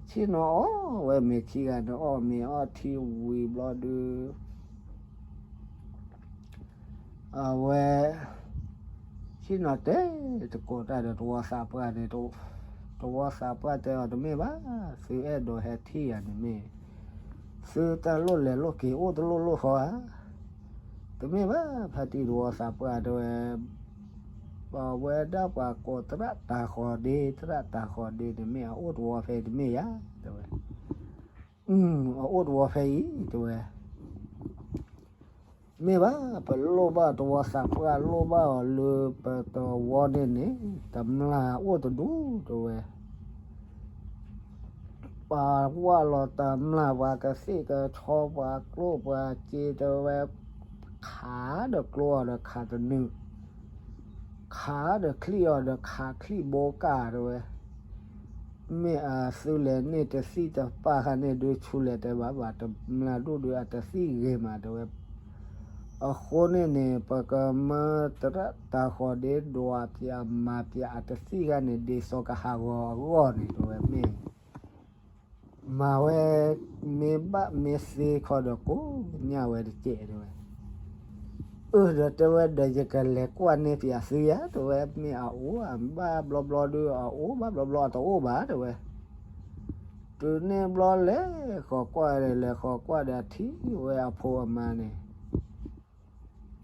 ဆ့ၣ်နီၤအီၣ်ဝဲမ့ၤခံဂၤန့ၣ် အီၣ်မ့ၤအီထံဝံၤဘျီဒုး အဝဲ ဆ့ၣ်နီၤတဲတကိးတၢ်ဒီးသဝီသးပှၢ်န့ၣ်, သဝီသးပှၢ်တဲအီၤ တမ့ၢ်ဘၣ်, သုအဲၣ်ဒိးဟဲထံၣ်ယၤန့ၣ်မ့ၢ် သုတၢ်လိၣ်လဲၤလိၣ်က့ၤအိၣ်တလိၣ်လိၣ်ဃီဧါ, တမ့ၢ်ဘၣ်, ဖါတံၢ်သဝီသးပှၢ်တဲဝဲ, ပဝဲဒၣ်ပှၤကိးသရၣ်တၤဃီၤဒ့ သရၣ်တၤဃီၤဒ့န့ၣ်မ့ၢ်အအိၣ်သဝီဖဲအံၤတမ့ၢ်ဧါ, တဲဝဲ အအိၣ်သဝီဖဲအံၤ တဲဝဲ, မ့ၢ်ဘၣ်, ပလိၣ်ဘၣ်သဝီသးပှၢ်လိၣ်ဘၣ်အီၤလၢပသဝီန့ၣ်န့ၣ် တမျၢ်အိၣ်တဒူၣ် တဲဝဲ, ပှၤဝၢ်လီၤတမျၢ် ပှၤကသ့ၣ်ကဆီ ပှၤကျိၣ်ပှၤစ့ တဲဝဲ, ခးဒီးကျိအီၤဒီးခးတနုာ် ခးဒီးချံၣ်အီၤဒီးခးချံၣ်ဘိကၢ် တဲဝဲ, မ့ၢ်အသုလဲၤန့ၢ်တသံၣ်တပၢ်ခါန့ၣ်ဒုး ဆူလဲၤတဲဘၣ်ဘၣ် တမျၢ်ဒူၣ်ဒုးအတသံၣ်ဂ့ၤမး တဲဝဲ, အဃိန့ၣ်န့ၣ် ပကမၢသရၣ်တၤဃီၤဒ့ ဒွးပၠးမၤပၠးအတသံၣ်ခါန့ၣ် ဒ်သိးကဟးဂီၤအဂီၢ်န့ၣ် တဲဝဲ မ့ၢ် မၤဝဲ မ့ၢ်ဘၣ်မ့ၢ်သ့ခီဒီးကိးညၣ်ဝဲတကဲး တဲဝဲ, အၢ ဒီးတဲဝဲ ဒီးယကလဲၤကွၢ်န့ၢ်ပၠးသုယၤ တဲဝဲ, မ့ၢ်အအိၣ်အဘၣ်ဘျီဘျီဒုး အအိၣ်ဘၣ်ဘျီဘျီအတအိၣ်ဘၣ် တဲဝဲ, တုၤန့ၣ်ဘျီလဲၤဃီၤကွၢ်ဒီး လဲၤဃီၤကွၢ်ဒီးအထံၣ်ဝဲအဖိအမါန့ၣ်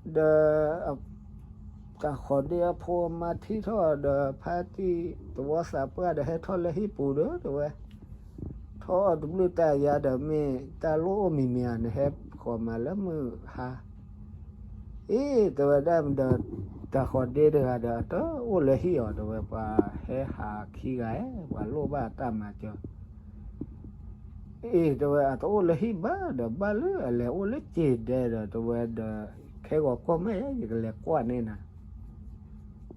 ဒီး တၤဃီၤဒ့အဖိအမါထံၣ်ထီၣ်ဒီး ဖါတံၢ်သဝီသးပှၢ်ဒီး ဟဲထီၣ်လၢဟံၣ်ပူၤဒီး တဲဝဲ, ထီၣ်အီၣ်တဘျုးတၢ်ယါဒီး မ့ၢ်တၢ်လိၣ်အိၣ်မံၤမံၤဧါ နဟဲဃီၤမးလၢမုၢ်ဟါ, အ့ တဲဝဲဒၣ်ဒီး တၤဃီၤဒ့တဂၤဒီး အတအိၣ်လၢဟံၣ်အီၤ တဲဝဲ, ပှၤဟဲဟးခံဂၤဧၢ ပှၤလိၣ်ဘၣ်တၢ်မၤစၢၤ အ့ တဲဝဲ အတအိၣ်လၢဟံၣ်ဘၣ်ဒီး ဘၣ်လၢအလဲၤအိၣ်လၢစ့ၢ်ဒဲဒီး တဲဝဲဒီး ခဲဂီၤကိးမးယၤ ယကလဲၤကွၢ်န့ၢ်နၤ,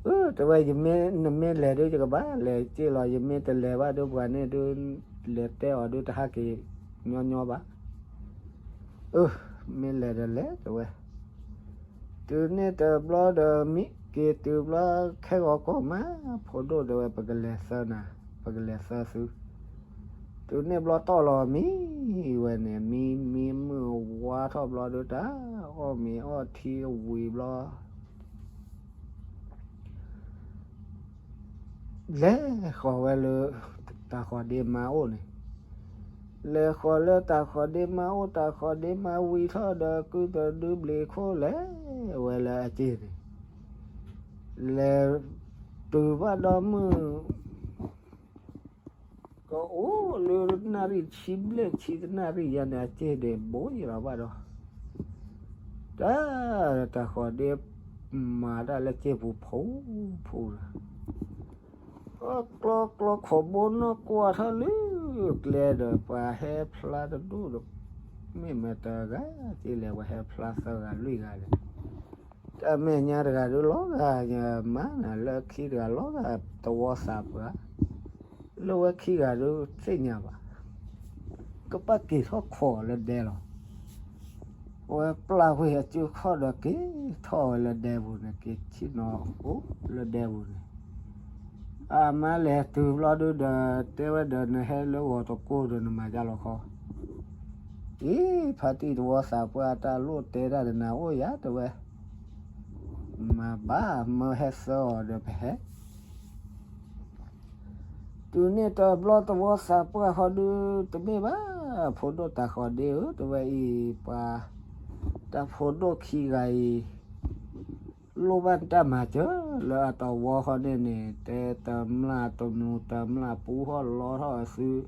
အၢ တဲဝဲ နမ့ၢ်လဲၤဒီး ယကဘၣ်လဲၤစ့ၢ်လီၤ, ယမ့ၢ်တလဲၤဘၣ်ဒီး ပှၤန့ၣ်ဒုး လဲၤတဲအီၤဒုး တဟးက့ၤညီညီဘၣ်, အၢ မ့ၢ်လဲၤဒီးလဲၤ တဲဝဲ တုၤန့ၣ်တဘျီဒီး မံက့ၤတုၤဘျီ ခဲဂီၤကိးမး ဖိဒိၣ်တဲဝဲ ပကလဲၤသၢနၤ, ပကလဲၤသၢသု, တုၤန့ၣ်ဘျီတီၢ်လီၤမံဝဲန့ၣ် မံမံမုၢ်ဝါထီၣ်ဘျီဒီး တၢ်အီၣ်မ့ၤအီထံဝံၤဘျီ လဲၤဃီၤဝဲလၢ တၤဃီၤဒ့မါအိၣ်န့ၣ်, လဲၤဃီၤလၢတၤဃီၤဒ့မါအိၣ် တၤဃီၤဒ့မါဝံၤထီၣ်ဒီး ကုၢ်တဒုဘျံးခိၣ်လဲၤဝဲလၢအစ့ၢ်န့ၣ်, လဲၤတုၤဘၣ်ဒီးမုၢ် ကအိၣ်လၢနၣ်ရံၣ်ဆံဘျဲၣ်ဆံတနၣ်ရံၣ်ယါန့ၣ် အစ့ၢ်န့ၣ်ဘိးယံၤလီၤဘၣ်ဒီး တၢ် တၤဃီၤဒ့မါတၢ်လၢစ့ၢ်ပူၤဖူဖူဒီး ကျီကျီခိးဘိနီၢ်ကွၢ်ထီၣ်လၢကျဲဒီး ပှၤဟဲဖျါတဒူၣ်ဒီး မ့ၢ်မတၤတဂၤက့လဲၣ် ပှၤဟဲဖျါသၢဂၤလွံၢ်ဂၤဒီး တၢ်မဲာ်ညါတဂၤဒုးလီၤဂာ် ယမါနၤလၢခံတဂၤလီၤဂာ် သဝီသးပှၢ် လၢဝဲခံဂၤဒုးသ့ၣ်ညါဘၣ် ကဘၣ်က့ၤထီၣ်ခိးလၢဒဲလီၤ. အဝဲပျၢ်ကွံာ်အစုခီၣ်ဒီးက့ၤထီၣ်ဝဲလၢဒဲပူၤန့ၣ် က့ၤဆ့ၣ်နီၤအိၣ်လၢဒဲပူၤန့ၣ် အမါလဲၤတုၤဘျီဒုးဒီး တဲဝဲဒီး နဟဲလၢဂီၤတကိၢ်ဒီးနမၤဒ်လဲၣ်ခီ အံၤ ဖါတံၢ်သဝီသးပှၢ်တၢ်လိၣ်တဲတၢ်ဒီးနၤအိၣ်ယၤ တဲဝဲ မၤဘၣ်မၢဟဲသၢအီၤဒီးပဟဲ တုၤန့ၣ်တဘျီသဝီသးပှၢ်ဃီဒုး တမ့ၢ်ဘၣ် ဖိဒိၣ်တၤဃီၤဒ့ဧၢ တဲဝဲအံၤ ပှၤ တၢ်ဖိဒိၣ်ခံဂၤအံၤ လိၣ်ဘၣ်တၢ်မၤစၢၤလၢအသဝီဃီန့ၣ်န့ၣ် တဲတမျၢ်တနူၤတမျၢ်ပူထီၣ်လီထီၣ်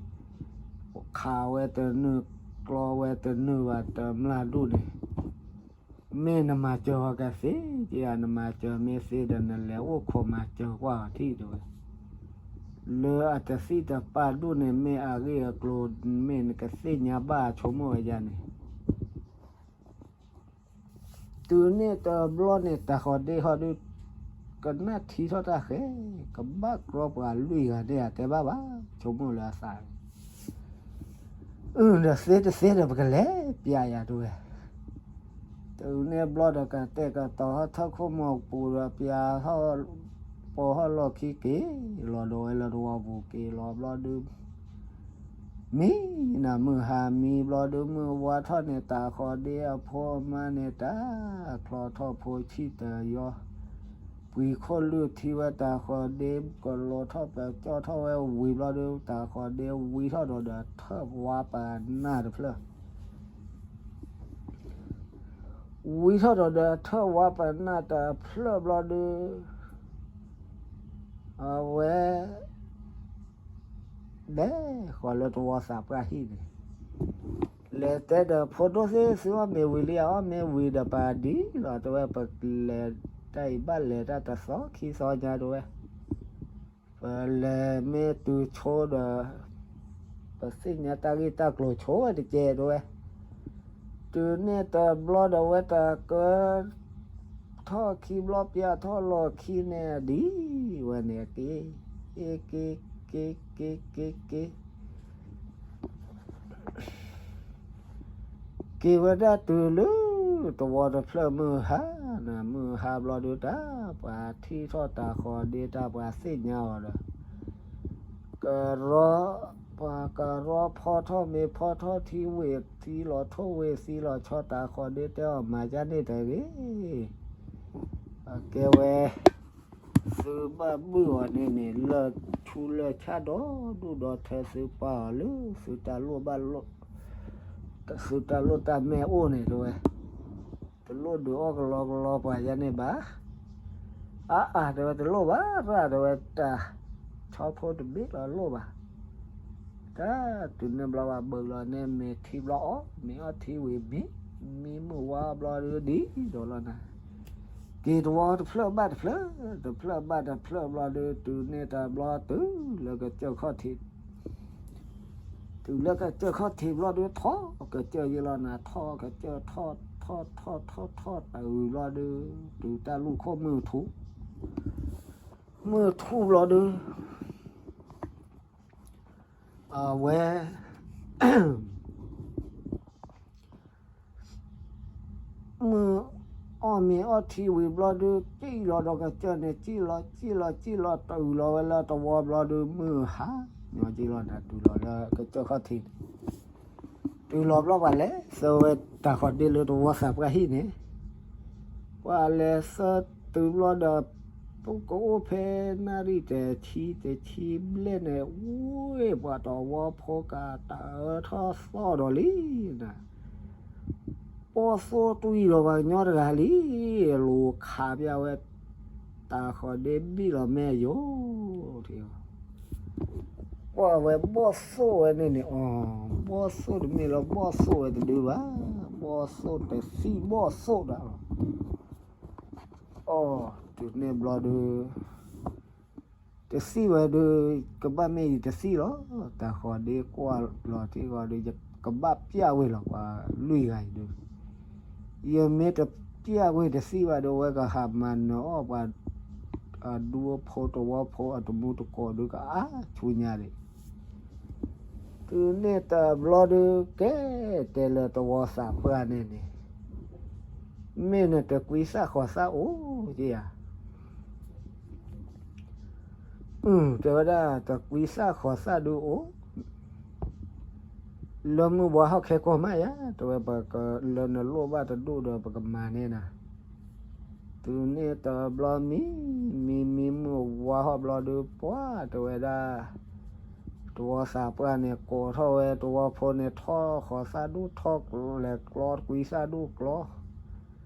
အသု ခးဝဲတနုာ် ကျီဝဲတနုာ်ဘၣ်တမျၢ်ဒူၣ်န့ၣ် မ့ၢ်နမၤစၢၤအီၤကသ့, ကနမၤစၢၤမ့ၢ်သ့ဒီး နလဲၤအိၣ်ခိးမၤစၢၤကွၢ်အီၤထံၣ်တဲဝဲ, လၢအတသံၣ်တပၢ်ဒိၣ်န့ၣ် မ့ၢ်အဂ့ၢ်အကျိၤ မ့ၢ်နကသ့ၣ်ညါဘၣ်ဆိကမိၣ်ဝဲဒၣ်န့ၣ် တုၤန့ၣ်တဘျီန့ၣ် တၤဃီၤဒ့ဟီဒုး ကနၣ်ထံထီၣ်တၢ်ဃဲ, ကဘၣ်ကြီပှၤလွံၢ်ဂၤန့ၣ် အတဲဘၣ်ဘၣ် ဆိကမိၣ်လၢအသးန့ၣ်, အၢ ဒီးသ့တသ့ဒီး ပကလဲၤပျးယၤတဲဝဲ, တုၤန့ၣ်ဘျီဒီး ကတဲာ်ကတီၤထီၣ်ထၢၣ်ခိၣ်မီၤပူၤဒီး ပျးထီၣ် ပိာ်ထီၣ်လီၢ်ခံက့ၤလီၤဒီးဝဲလၢတဝီပူၤက့ၤလီၤဘျီဒုး မံနၤမုၢ်ဟါမံဘျီဒုး မုၢ်ဝါထီၣ်န့ၣ် တၤဃီၤဒ့အဖိအမါန့ၣ် တၢ်ချီထီၣ်ဖိဆံၣ်တယီ, ပှံၤခိၣ်လုၢ်ထံဝဲတၤဃီၤဒ့ ကလီၤထီၣ်ပကၠီၣ်ထီၣ်ဝဲဝံၤဘျီဒုး တၤဃီၤဒ့ဝံထီၣ်ဒီးဒီးထၢၣ်ဝါပနၢ်တဖျၢၣ် ဝံထီၣ်ဒီးဒီးထၢၣ်ဝါပနၢ်တဖျၢၣ်ဘျီဒုး အဝဲ ဒဲဃီၤလၢတဝီသးပှၢ်ဟံၣ်န့ၣ်, လဲၤတဲဒီးဖိဒိၣ်သ့ၣ် သုအီၣ်မ့ၤဝံၤလံဧါ, အီၣ်မ့ၤဝံၤဒီးပာ်ဒ်လီၤတဲဝဲ, ပလဲၤတၢ်အံၤဘၣ်လဲၤတၢ်တသီခံသီညါတဲဝဲ, ပလဲၤမ့ၢ်တုၤဆိဒီး ပသ့ၣ်ညါတၢ်ဂ့ၢ်တၢ်ကျိၤဆိဝဲတကဲတဲဝဲ, တုၤန့ၣ်တဘျီဒီးဝဲတၤကၢ ထီၣ်ခံဘျီပျးထီၣ်လီၢ်ခံန့ၣ်ဒ်ဝဲန့ၣ်က့ၤ, က့ၤ က့ၤ က့ၤ က့ၤ က့ၤ က့ၤ က့ၤဝဲဒၣ်တုၤလၢ တဝီတဖျၢၣ်မုၢ်ဟါ, မုၢ်ဟါဘျီဒုးတၢ် ပှၤထံၣ်ထီၣ်တၤဃီၤဒ့တၢ် ပှၤသ့ၣ်ညါအီၤဒီး ကရီ ပှၤကရီဖီထီၣ်မ့ၤဖီထီၣ်ထံဝ့ၢ်သံလီၤထိၣ်ဝ့ၢ်သံလီၤဆီ တၤဃီၤဒ့တဲအီၤမၤဒ်န့ၣ်တဂ့ၤ, အကဲဝဲ သုဘၣ်ဘုၣ်အီၤန့ၣ်န့ၣ် လၢၢ်ထူလၢၢ်ဆၣ်ဒီဒူၣ်ဒီထၢ သုပာ်အီၤလၢ သုတၢ်လိၣ်ဘၣ်လိၣ် သုတၢ်လိၣ်တၢ်မဲာ်အိၣ်န့ၣ်တဲဝဲ, တလိၣ်ဒုးအီၣ်ကလီကလီပှၤယဲန့ၣ်ဘၣ်, အါအါတဲဝဲ တလိၣ်ဘၣ်ရၣ်တဲဝဲ တၢ် ဆီဖိတဘ့ၣ်လီၤလိၣ်ဘၣ်, တၢ်တုၤန့ၣ်ဘျီဘၣ်ဘုးလီၤန့ၣ် မ့ၢ်ထံဘျီအီၣ် မ့ၢ်အီၣ်ထံဝံၤမံ, မံမုၢ်ဝါဘျီဒုးဒ်ဒီးလီၤနၤ, က့ၤတဝီတဖျၢၣ်ဘၣ်တဖျၢၣ် တဖျၢၣ်ဘၣ်တဖျၢၣ်ဘျီဒုး တုၤန့ၣ်တဘျီတုၤလၢကစၢၢ်ခီၣ်ထံး တုၤလၢကစၢၢ်ခီၣ်ထံးဘျီဒုး ထီၣ်ကစၢၢ်ယံလီၤနၤ ထီၣ်ကစၢၢ်ထီၣ်ထီၣ်ထီၣ်ထီၣ်ထီၣ်တၢ်ဝံၤဘျီဒုး တုၤတၢ်လူၢ်ခိၣ်မုၢ်ထူ မုၢ်ထူဘျီဒုး အဝဲ မုၢ်အီၣ်မ့ၤအီၣ်ထံဝံၤဘျီဒုး စံၣ်လီၤဒီးကစၢၢ်န့ၣ် စံၣ်လီၤစံၣ်လီၤစံၣ်လီၤ တုၤလီၤဝဲလၢတဝီဘျီဒုး မုၢ်ဟါညီက့လီၤနၤ တုၤလီၤလၢကစၢၢ်ခီၣ်ထံးန့ၣ် တုၤလီၤဘျီပှၤလဲၤသၢဝဲတၢ်ဃီၤဒ့လၢတဝီသးပှၢ်ဟံၣ်န့ၣ် ပှၤလဲၤသၢတုၤဘျီဒီး ပကအိၣ်ဖဲနၣ်ရံၣ်တဆံတဆံဘျဲၣ်န့ၣ် ဝ့ၢ်ပှၤတဝီဖိကးတၢ်အၢထီၣ်သီၣ်ဒီးလံနၤ ပိာ်သိၣ်တွံၢ်လီၤပှၤကညီတဂၤလံ, လိၤခးပျၢ်ဝဲ တၢ်ဃီၤဒ့ဘံၣ်လီၤမဲာ်ယိာ်, ကွၢ်ဝဲဘီၣ်သိၣ်ဝဲန့ၣ်န့ၣ် အီၤ ဘီၣ်သိၣ်တမ့ၢ်လၢဘီၣ်သိၣ်ဝဲတဒုဘၣ်, ဘီၣ်သိၣ်တသံၣ်ဘီၣ်သိၣ်ဒၣ်လီၤ, အီၤ တုၤန့ၣ်ဘျီဒုး တသံၣ်ဝဲဒုး ကဘၣ်မ့ၢ်ယတသံၣ်လီၤ, တၢ်ဃီၤဒ့ကွၢ်လီၤထံဂီၤဒုး ယကဘၣ်ပျၢ်ဝဲလီၤ ပှၤလွံၢ်ဂၤအံၤဒုး, ယမ့ၢ်တပျၢ်ဝဲတသံၣ်ဘၣ်ဒုး အဝဲကဟးမၤနၢၤအီၣ်ပှၤ အဒူအဖိတဝီဖိအတမူတကိးဒုးကအါဆူညါဒံး တုၤန့ၣ်တဘျီဒုး ကဲတဲလၢတဝီသးပှၢ်န့ၣ်န့ၣ် မ့ၢ်နတကွံသၣ်ဃီၤသၣ်အိၣ်က့ဧါ, တဲဝဲဒၣ် တကွံသၣ်ဃီၤသၣ်ဒုးအိၣ် လၢမုၢ်ဘှါဟီၣ်ခဲကီၢ်မးယါ တဲဝဲ ပကလၢနလိၣ်ဘၣ်တဒူၣ်ဒီးပကမၤန့ၢ်နၤ တုၤန့ၣ်တဘျီမံ မံမံမုၢ်ဝါဟီၣ်ဘျီဒုး ပှၤတဲဝဲဒၣ် တဝီသးပှၢ်န့ၣ် ကိးထီၣ်ဝဲတဝီဖိန့ၣ် ထီၣ်ဃီၤသၣ်ဒူၣ်ထီၣ်လဲၤကျီ တကွံသၣ်ဒူၣ်ကျီ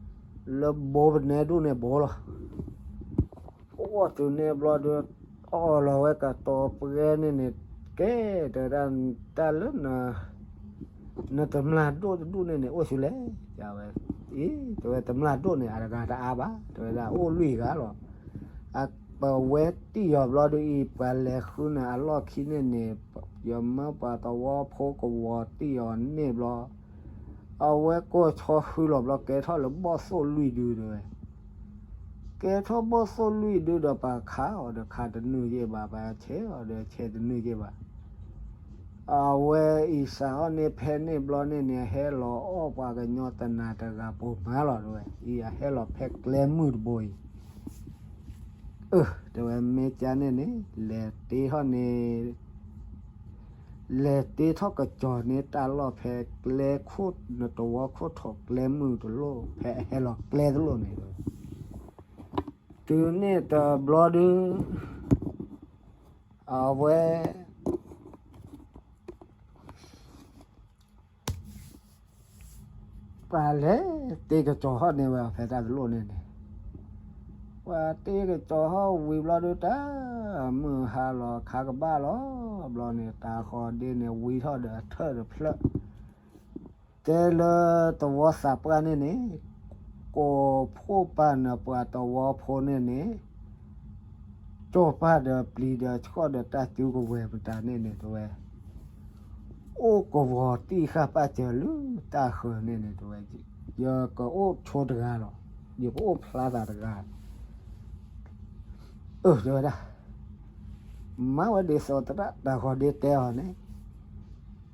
လၢဘိပနဲဒူၣ်န့ၣ်ဘိလီၤ. အိၣ်တုၤန့ၣ်ဘျီဒုး အီၣ်လီၤဝဲကတီၤပှဲၤန့ၣ်န့ၣ် ကဲတဲဝဲဒၣ် တၢ်လၢ နတမျၢ်ဒိၣ်တဒူၣ်န့ၣ်န့ၣ် အိၣ်ဆူလဲၣ် တဲဝဲ အ့ တဲဝဲတမျၢ်ဒိၣ်န့ၣ် အတဂၤတအါဘၣ် တဲဝဲဒၣ် အိၣ်လွံၢ်ဂၤလီၤ. အပဝဲတံၢ်အီၤဘျီဒုးအံၤ ပှၤလဲၤဃုနၤအလီၢ်ခံန့ၣ်န့ၣ် ယမၢပှၤသဝီဖိကဝီၤတံၢ်အီၤန့ၣ်ဘျီ အဝဲကိးဆီဃုလီၤဘျီ ကဲထီၣ်လၢဘီၣ်သိၣ်လွံၢ်ဒုတဲဝဲ ကဲထီၣ်ဘီၣ်သိၣ်လွံၢ်ဒုဒီး ပှၤခးအီၤဒီးခးတနုာ်ယဲၢ်ဘၣ် ပှၤဆဲးအီၤဒီးဆဲးတနုာ်ယဲၢ်ဘၣ်. အဝဲအံၤစးထီၣ်န့ၣ် ဖဲန့ၣ်ဘျီန့ၣ်န့ၣ် ဟဲလီၤအီၣ်ပှၤကညီတနၤတဂၤပိာ်မးလီၤတဲဝဲ အံၤအဟဲလီၤဖဲကျဲမုၢ်တဘိအံၤ အၢ တဲဝဲမ့ၢ်ကါန့ၣ်န့ၣ် လဲၤတ့ထီၣ်န့ၣ် လဲၤတ့ထီၣ်ကစီၤန့ၣ်တၢ်လီၢ်ဖဲကျဲခိၣ် နတဝီခိၣ်ထိးကျဲမုၢ်တလိၣ် ဖဲအဟဲလီၤကျဲတလိၣ်န့ၣ် တုၤန့ၣ်တဘျီဒု အဝဲ ပှၤလဲၤတ့ကစီၤဟီၣ်န့ၢ်ဝဲအီၤဖဲတၢ်တလိၣ်န့ၣ်န့ၣ် ပှၤတ့ကစီၤဟီၣ်ဝံၤဘျီဒုတၢ် မုၢ်ဟါလီၤခါကဘၣ်လီၤ ဘျီန့ၣ် တၤဃီၤဒ့န့ၣ် ဝံထီၣ်ဒီးအထၢၣ်တဖျၢၣ် တဲလၢတဝီသးပှၢ်န့ၣ်န့ၣ် ကိးဖှိၣ်ပာ်နပှၤတဝီဖိန့ၣ်န့ၣ် ကၠီၣ်ပၢ်ဒီးပျံၤဒီးဆှီၣ်ဒီးတၢ်စုကဝဲၤမတၤန့ၣ်န့ၣ်တဲဝဲ အိၣ်ကဝီၤတံၢ်ဃာ်ပာ်စၢၤလၢတၢ်ဃၢၤန့ၣ်န့ၣ်တဲဝဲ ယကအိၣ်ဆိတဂၤလီၤ ယကအိၣ်ဖျါသးတဂၤ အၢ တဲဝဲဒၣ် မၤဝဲဒ်သိးသရၣ်တၤဃီၤဒ့တဲအီၤန့ၣ်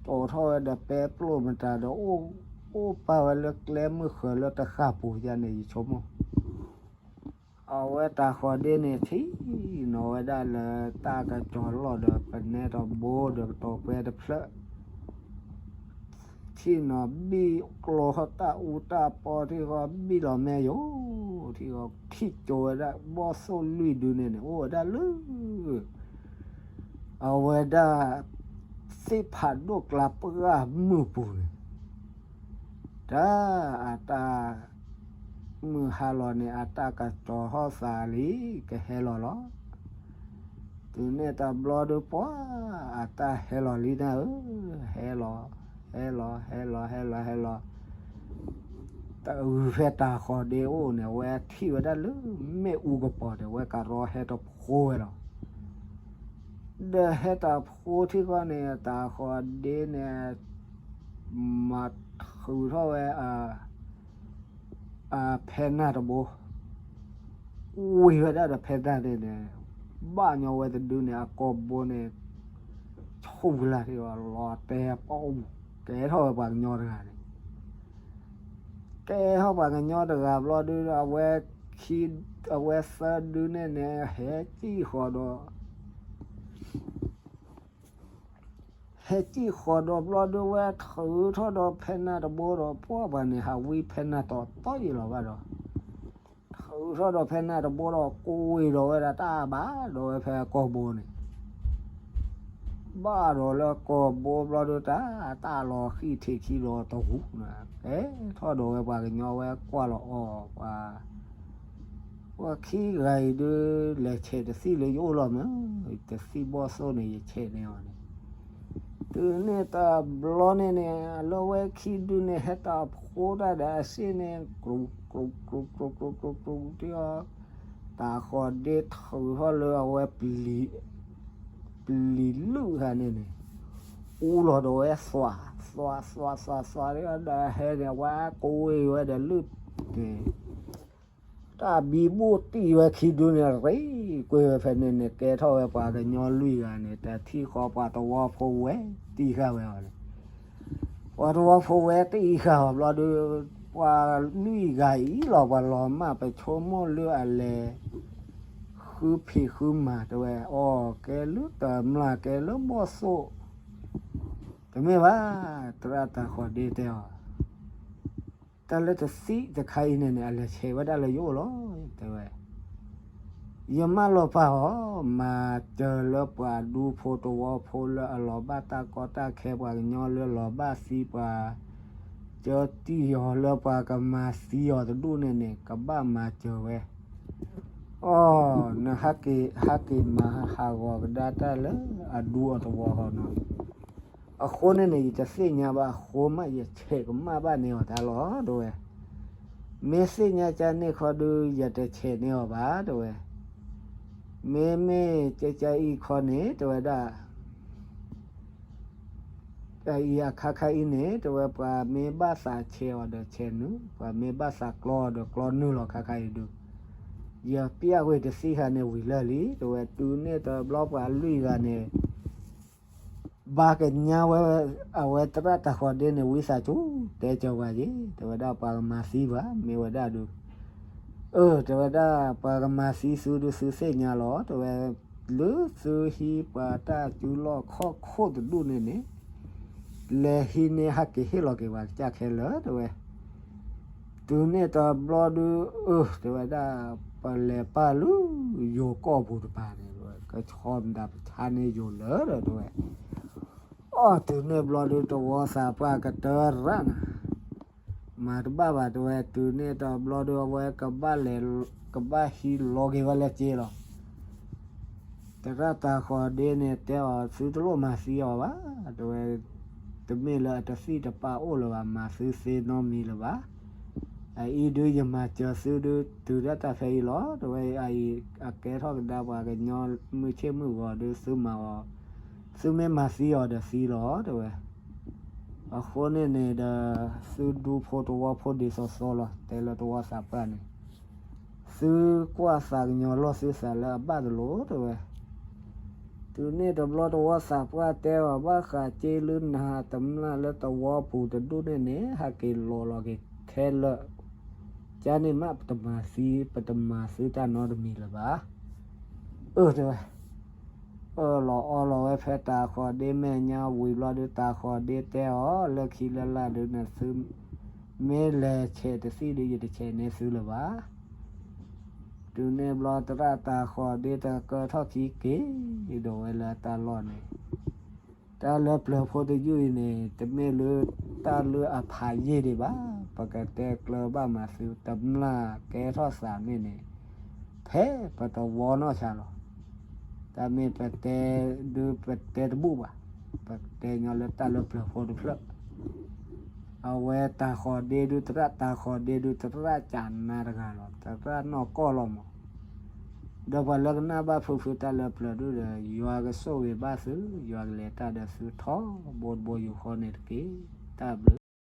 တိာ်ထီၣ်ဝဲဒီးပဲပျိၢ်မတၤဒီး အိၣ်ပာ်ဝဲလၢကျဲမုၢ်ဃၢၤလၢတဃၣ်ပူၤယါန့ၣ် ယဆိကမိၣ် အဝဲတၤဃီၤဒ့န့ၣ် ထံၣ်နီၤဝဲဒၣ်လၢတၢ်ကစီၤလီၢ်ဒီး ပနဲတဘိဒီးကတီၤကွဲတဖျၢၣ် ထံၣ်နီၤဘံၣ်ကျိထီၣ်တၢ်အူတၢ်ပီထံၣ်ဃီ ဘံၣ်လီၤမဲာ်ယိာ် ထံၣ်ဃီ ထံၣ်ကၠိဝဲဒၣ် ဘီၣ်သိၣ်လွံၢ်ဒုန့ၣ်န့ၣ် အိၣ်ဝဲဒၣ်လၢ အဝဲဒၣ် သ့ၣ်ဖးဒိၣ်ကျါပှၢ်မုၢ်ပူၤန့ၣ် တၢ်အတၢ် မုၢ်ဟါလီၤန့ၣ် အတၢ်ကစီၤဟီၣ်သးလံ ကဟဲလီၤလီၤ. တုၤန့ၣ်တဘျီဒုးပှၤ အတၢ်ဟဲလီၤလံနၤဧၢ, ဟဲလီၤ, ဟဲလီၤ, ဟဲလီၤ, ဟဲလီၤ, ဟဲလီၤ, တၢ်အုၣ်ဖဲတၤဃီၤဒ့အိၣ်န့ၣ် အဝဲထံၣ်ဝဲဒၣ်လၢမ့ၣ်အူကပီၤန့ၣ် အဝဲကရီဟဲတဖိဝဲလီၤ. ဒီးဟဲတဖိထံၣ်ဃီန့ၣ် တၤဃီၤဒ့န့ၣ် မၤထုးထီၣ်ဝဲ အဖဲနၢ်တဘိ, ဝံၤဝဲဒၣ်ဒီးဖဲနၢ်န့ၣ်န့ၣ် ဘၣ်ညီဝဲတဒုန့ၣ် အကိာ်ဘိန့ၣ် ဆူၣ်ဝံၤလၢ်ထံၣ်အီၤလီၤတဲာ်ပီၣ်, ကဲထီၣ်ဝဲပှၤကညီတဂၤန့ၣ်, ကဲထီၣ်ပှၤကညီတဂၤဘျီဒုး အဝဲခံ, အဝဲသၢဒုန့ၣ်န့ၣ် ဟဲစံၣ်ဃီၤဒီး ဟဲစံၣ်ဃီၤဒီးဘျီဒုး ဝဲထုးထီၣ်ဒီးဖဲနၢ်တဘိဒီး ပှၢ်ပှၤန့ၣ် ဟးဝံဖဲနၢ်တီတီယံာ်လီၤဘၣ်ဒီး, ထုးထီၣ်ဒီးဖဲနၢ်တဘိဒီး ကိးဝ့ၤဒီးဝဲဒၣ်တၢ်ဘၣ်ဒီးဝဲဖဲကိာ်ဘိန့ၣ်, ဘၣ်ဒီးလၢကိာ်ဘိဘျီဒုး တၢ်, တၢ်လီၤဃံၢ်ထံးခံဒီးတဟူးန့ၣ် ကဲထီၣ်ဒီးဝဲပှၤကညီဝဲကွၢ်လီၤအီၤ ပှၤ ပှၤခံဂၤအံၤဒုး လဲၤဆဲးတသံၣ်လၢယအိၣ်လီၤမး, တသံၣ်ဘီၣ်သိၣ်န့ၣ် ယဆဲးန့ၢ်အီၤန့ၣ်, တုၤန့ၣ်တဘျီန့ၣ်န့ၣ် လၢဝဲခံဒုန့ၣ် ဟဲတဖိတၢ်ဒီးအစ့ၣ်န့ၣ် ကျူးကျူးကျူးကျူးကျူးကျူးကျူးကျူး တံၢ်အီၤ, တၤဃီၤဒ့ထုးထီၣ်လၢအဝဲ ပျံၤလုၢ်ခါန့ၣ်န့ၣ်, အူလီၤဒီးဝဲသွး, သွးသွးသွးသွးဒီးဟဲန့ၣ် ဝဲကိးဝ့ၤဝဲဒီးလုၢ်န့ၣ် တၢ်ဘံဘူၣ်တံၢ်ဝဲခံဒုန့ၣ် ရ့ကွ့ၢ်ဝဲဖဲန့ၣ်န့ၣ် ကဲထီၣ်ဝဲပှၤကညီလွံၢ်ဂၤန့ၣ် တထံၣ်ဃီပှၤသဝီဖိဝဲတံၢ်ဃာ်ဝဲအီၤန့ၣ်, ပှၤသဝီဖိဝဲတံၢ်ဃာ်အီၤဘျီဒုး ပှၤလွံၢ်ဂၤအံၤလီၤ ပှၤလီၤမၢ် ပဆိကမိၣ်လၢအလဲၤ ဃုဖံးဃုမၤတဲဝဲအီၤ ကဲလၢတမျၢ် ကဲလၢဘီၣ်သိၣ် တမ့ၢ်ဘၣ်, သရၣ်တၤဃီၤဒ့တဲအီၤ တၢ်လၢတသံၣ်တခါအံၤန့ၣ်န့ၣ် အလဲၤဆဲးဝဲဒၣ်လၢယအိၣ်လီၤ တဲဝဲ, ယမၢလီၤပာ်အီၤ မၤစၢၤလၢပှၤဒူဖိတဝီဖိလၢအလီၤဘၣ်တၢ်ကီတၢ်ခဲ ပှၤကညီလၢလီၤဘၣ်သံပှၤ ကၢတံၢ်အီၤလၢပှၤကမၤသံအီၤတဒူၣ်န့ၣ်န့ၣ် ကဘၣ်မၤစၢၤဝဲ, အီ, နဟးက့ၤ, ဟးက့ၤမၤဟးဂီၤကဒါတၢ်လၢအဒူအသဝီဃီနီၤ, အဃိန့ၣ်န့ၣ် ယတသ့ၣ်ညါဘၣ်အဃိမး ယဆဲးကမၣ်ဘၣ်န့ၢ်အီၤတၢ်လီၤ တဲဝဲ, မ့ၢ်သ့ၣ်ညါကန့ၣ်ခီဒုး ယတဆဲးန့ၢ်အီၤဘၣ် တဲဝဲ. မ့မ့ၢ်ကကအံၤခီန့ၣ် တဲဝဲဒၣ် အအံၤအခါခါအံၤန့ၣ် တဲဝဲ ပှၤမ့ၢ်ဘၣ်သးဆဲးအီၤဒီးဆဲးနုာ်, ပှၤမ့ၢ်ဘၣ်သးကျီအီၤဒီးကျီနုာ်လီၤ ခါခါအံၤဒုး. ယပျၢ်ဝဲတသံၣ်ခါန့ၣ် ဝံၤလၢာ်လံ တဲဝဲ. တုၤန့ၣ်တဘျီပှၤလွံၢ်ဂၤန့ၣ် ဘၣ်ကညါဝဲ, အဝဲသရၣ်တၤဃီၤဒ့န့ၣ် ဝံသးစူၤ တဲကၢၤပှၤက့ၤ, တဲဝဲဒၣ်ပှၤကမၤသံပှၤ မ့ၢ်ဝဲဒၣ်ဒုး. အၢ တဲဝဲဒၣ် ပှၤကမၤသံသုဒုး သုသ့ၣ်ညါလီၤ တဲဝဲ. လၢသုဟံးပှၤတၢ်စုလီၢ်ခီၣ်ခိၣ်တဒူၣ်န့ၣ်န့ၣ် လဲၤဟံးန့ၢ်ဟဲက့ၤဟ့ၣ်လီၤက့ၤပှၤကစၢ်ခဲလၢာ် တဲဝဲ. တုၤန့ၣ်တဘျီဒုး အၢ တဲဝဲဒၣ် ပလဲၤပာ်လၢယိၤကီၢ်ပူၤတပၤန့ၣ် ကဆီမတၤပဆါန့ၢ်ယိၤလၢာ်ဒီး တဲဝဲ. အီ တုၤန့ၣ်ဘျီဒုး တဝီသးပှၢ်ကတၢၢ်ရၣ်နၤ မၤတဘၣ်ဘၣ် တဲဝဲ. တုၤန့ၣ်တဘျီဒုး အဝဲကဘၣ်လဲၤ ကဘၣ်ဟံးလီၤက့ၤဝဲလၢစ့လီၤ. သရၣ်တၤဃီၤဒ့န့ၣ်တဲအီၤ သုတလိၣ်မၤသံအီၤဘၣ် တဲဝဲ. တမ့ၢ်လၢအတသံၣ်တပၢ်အိၣ်လၢၤဘၣ်, မၤသုသ့နီတမံၤလၢၤဘၣ်. အအံၤဒုးယမၤစၢၤသုဒုး တုၤဒၣ်တၢ်ဖဲအံၤလီၤ တဲဝဲ. အအံၤ အကဲထီၣ်ကဒါပှၤကညီမုၢ်ဆ့ၣ်မုၢ်ဂီၤဒုး သုမၤအီၤ, သုမ့ၢ်မၤသံအီၤဒီးသံလီၤ တဲဝဲ. အဃိန့ၣ်န့ၣ်ဒီး သုဒူဖိတဝီဖိဒ်သိးသိးလီၤ တဲလၢတဝီသးပှၢ်န့ၣ် သုကွၢ်သးကညီၤလီၢ်သုသးလၢအဘၣ်တလိၤ တဲဝဲ. တုၤန့ၣ်တဘျီတဝီသးပှၢ်တဲအီၤ ဘၣ်ဃးက့လၢနဟးတမျၢ်လၢတဝီပူၤတဒူၣ်န့ၣ်န့ၣ် ဟဲက့ၤလီၤလီၤက့ၤခဲလၢာ်. ကန့ၣ်မး ပတမၤသံ ပတမၤသုတၢ်နီတမံၤလၢၤဘၣ်. အၢ တဲဝဲ. အၢၣ်လီၤအီလီၤဝဲဖဲတၤဃီၤဒ့မဲာ်ညါဝံၤဘျီဒုး တၤဃီၤဒ့တဲအီၤ လၢခံလၢလာ်ဒုးန့ၣ် သုမ့ၢ်လဲၤဆဲးတသံၣ်ဒုး ယတဆဲးန့ၢ်သုလၢၤဘၣ်. တုၤန့ၣ်ဘျီသရၣ်တၤဃီၤဒ့တကၢထီၣ်ခံက့ၤဒီးဝဲလၢတၢ်လီၢ်န့ၣ်, တၢ်လၢပျၢၤဖိတယုၢ်အံၤန့ၣ် တမ့ၢ်လၢတၢ်လၢအဖးယံာ်ဒံးဘၣ်. ပကတဲကျၢၤဘၣ်မးသု တမျၢ်ကဲထီၣ်သးန့ၣ်န့ၣ် ဖဲပတဝီနီၢ်ဆါလီၤ. တၢ်မ့ၢ်ပတဲဒုး ပတဲတဘူၣ်ဘၣ်. ပတဲညီလၢတၢ်လၢပျၢၤဖိတဖျၢၣ် အဝဲတၤဃီၤဒ့ဒုး သရၣ်တၤဃီၤဒ့ဒုး သရၣ်ကၢ်နါတဂၤလီၤ. သရၣ်နီၢ်ကီၢ်လီၤမး. ဒီးပှၤလၢကနၣ်ဘၣ်ဖုဖုတၢ်လၢပျၢၤဒုးဒီး ယွၤကဆိၣ်ဂ့ၤဘၣ်သု, ယွၤကလဲၤတၢ်ဒီးသုထီဘိတဘိယူၢ်ဃီန့ၣ်တက့ၢ်. တၢ်ဘျုး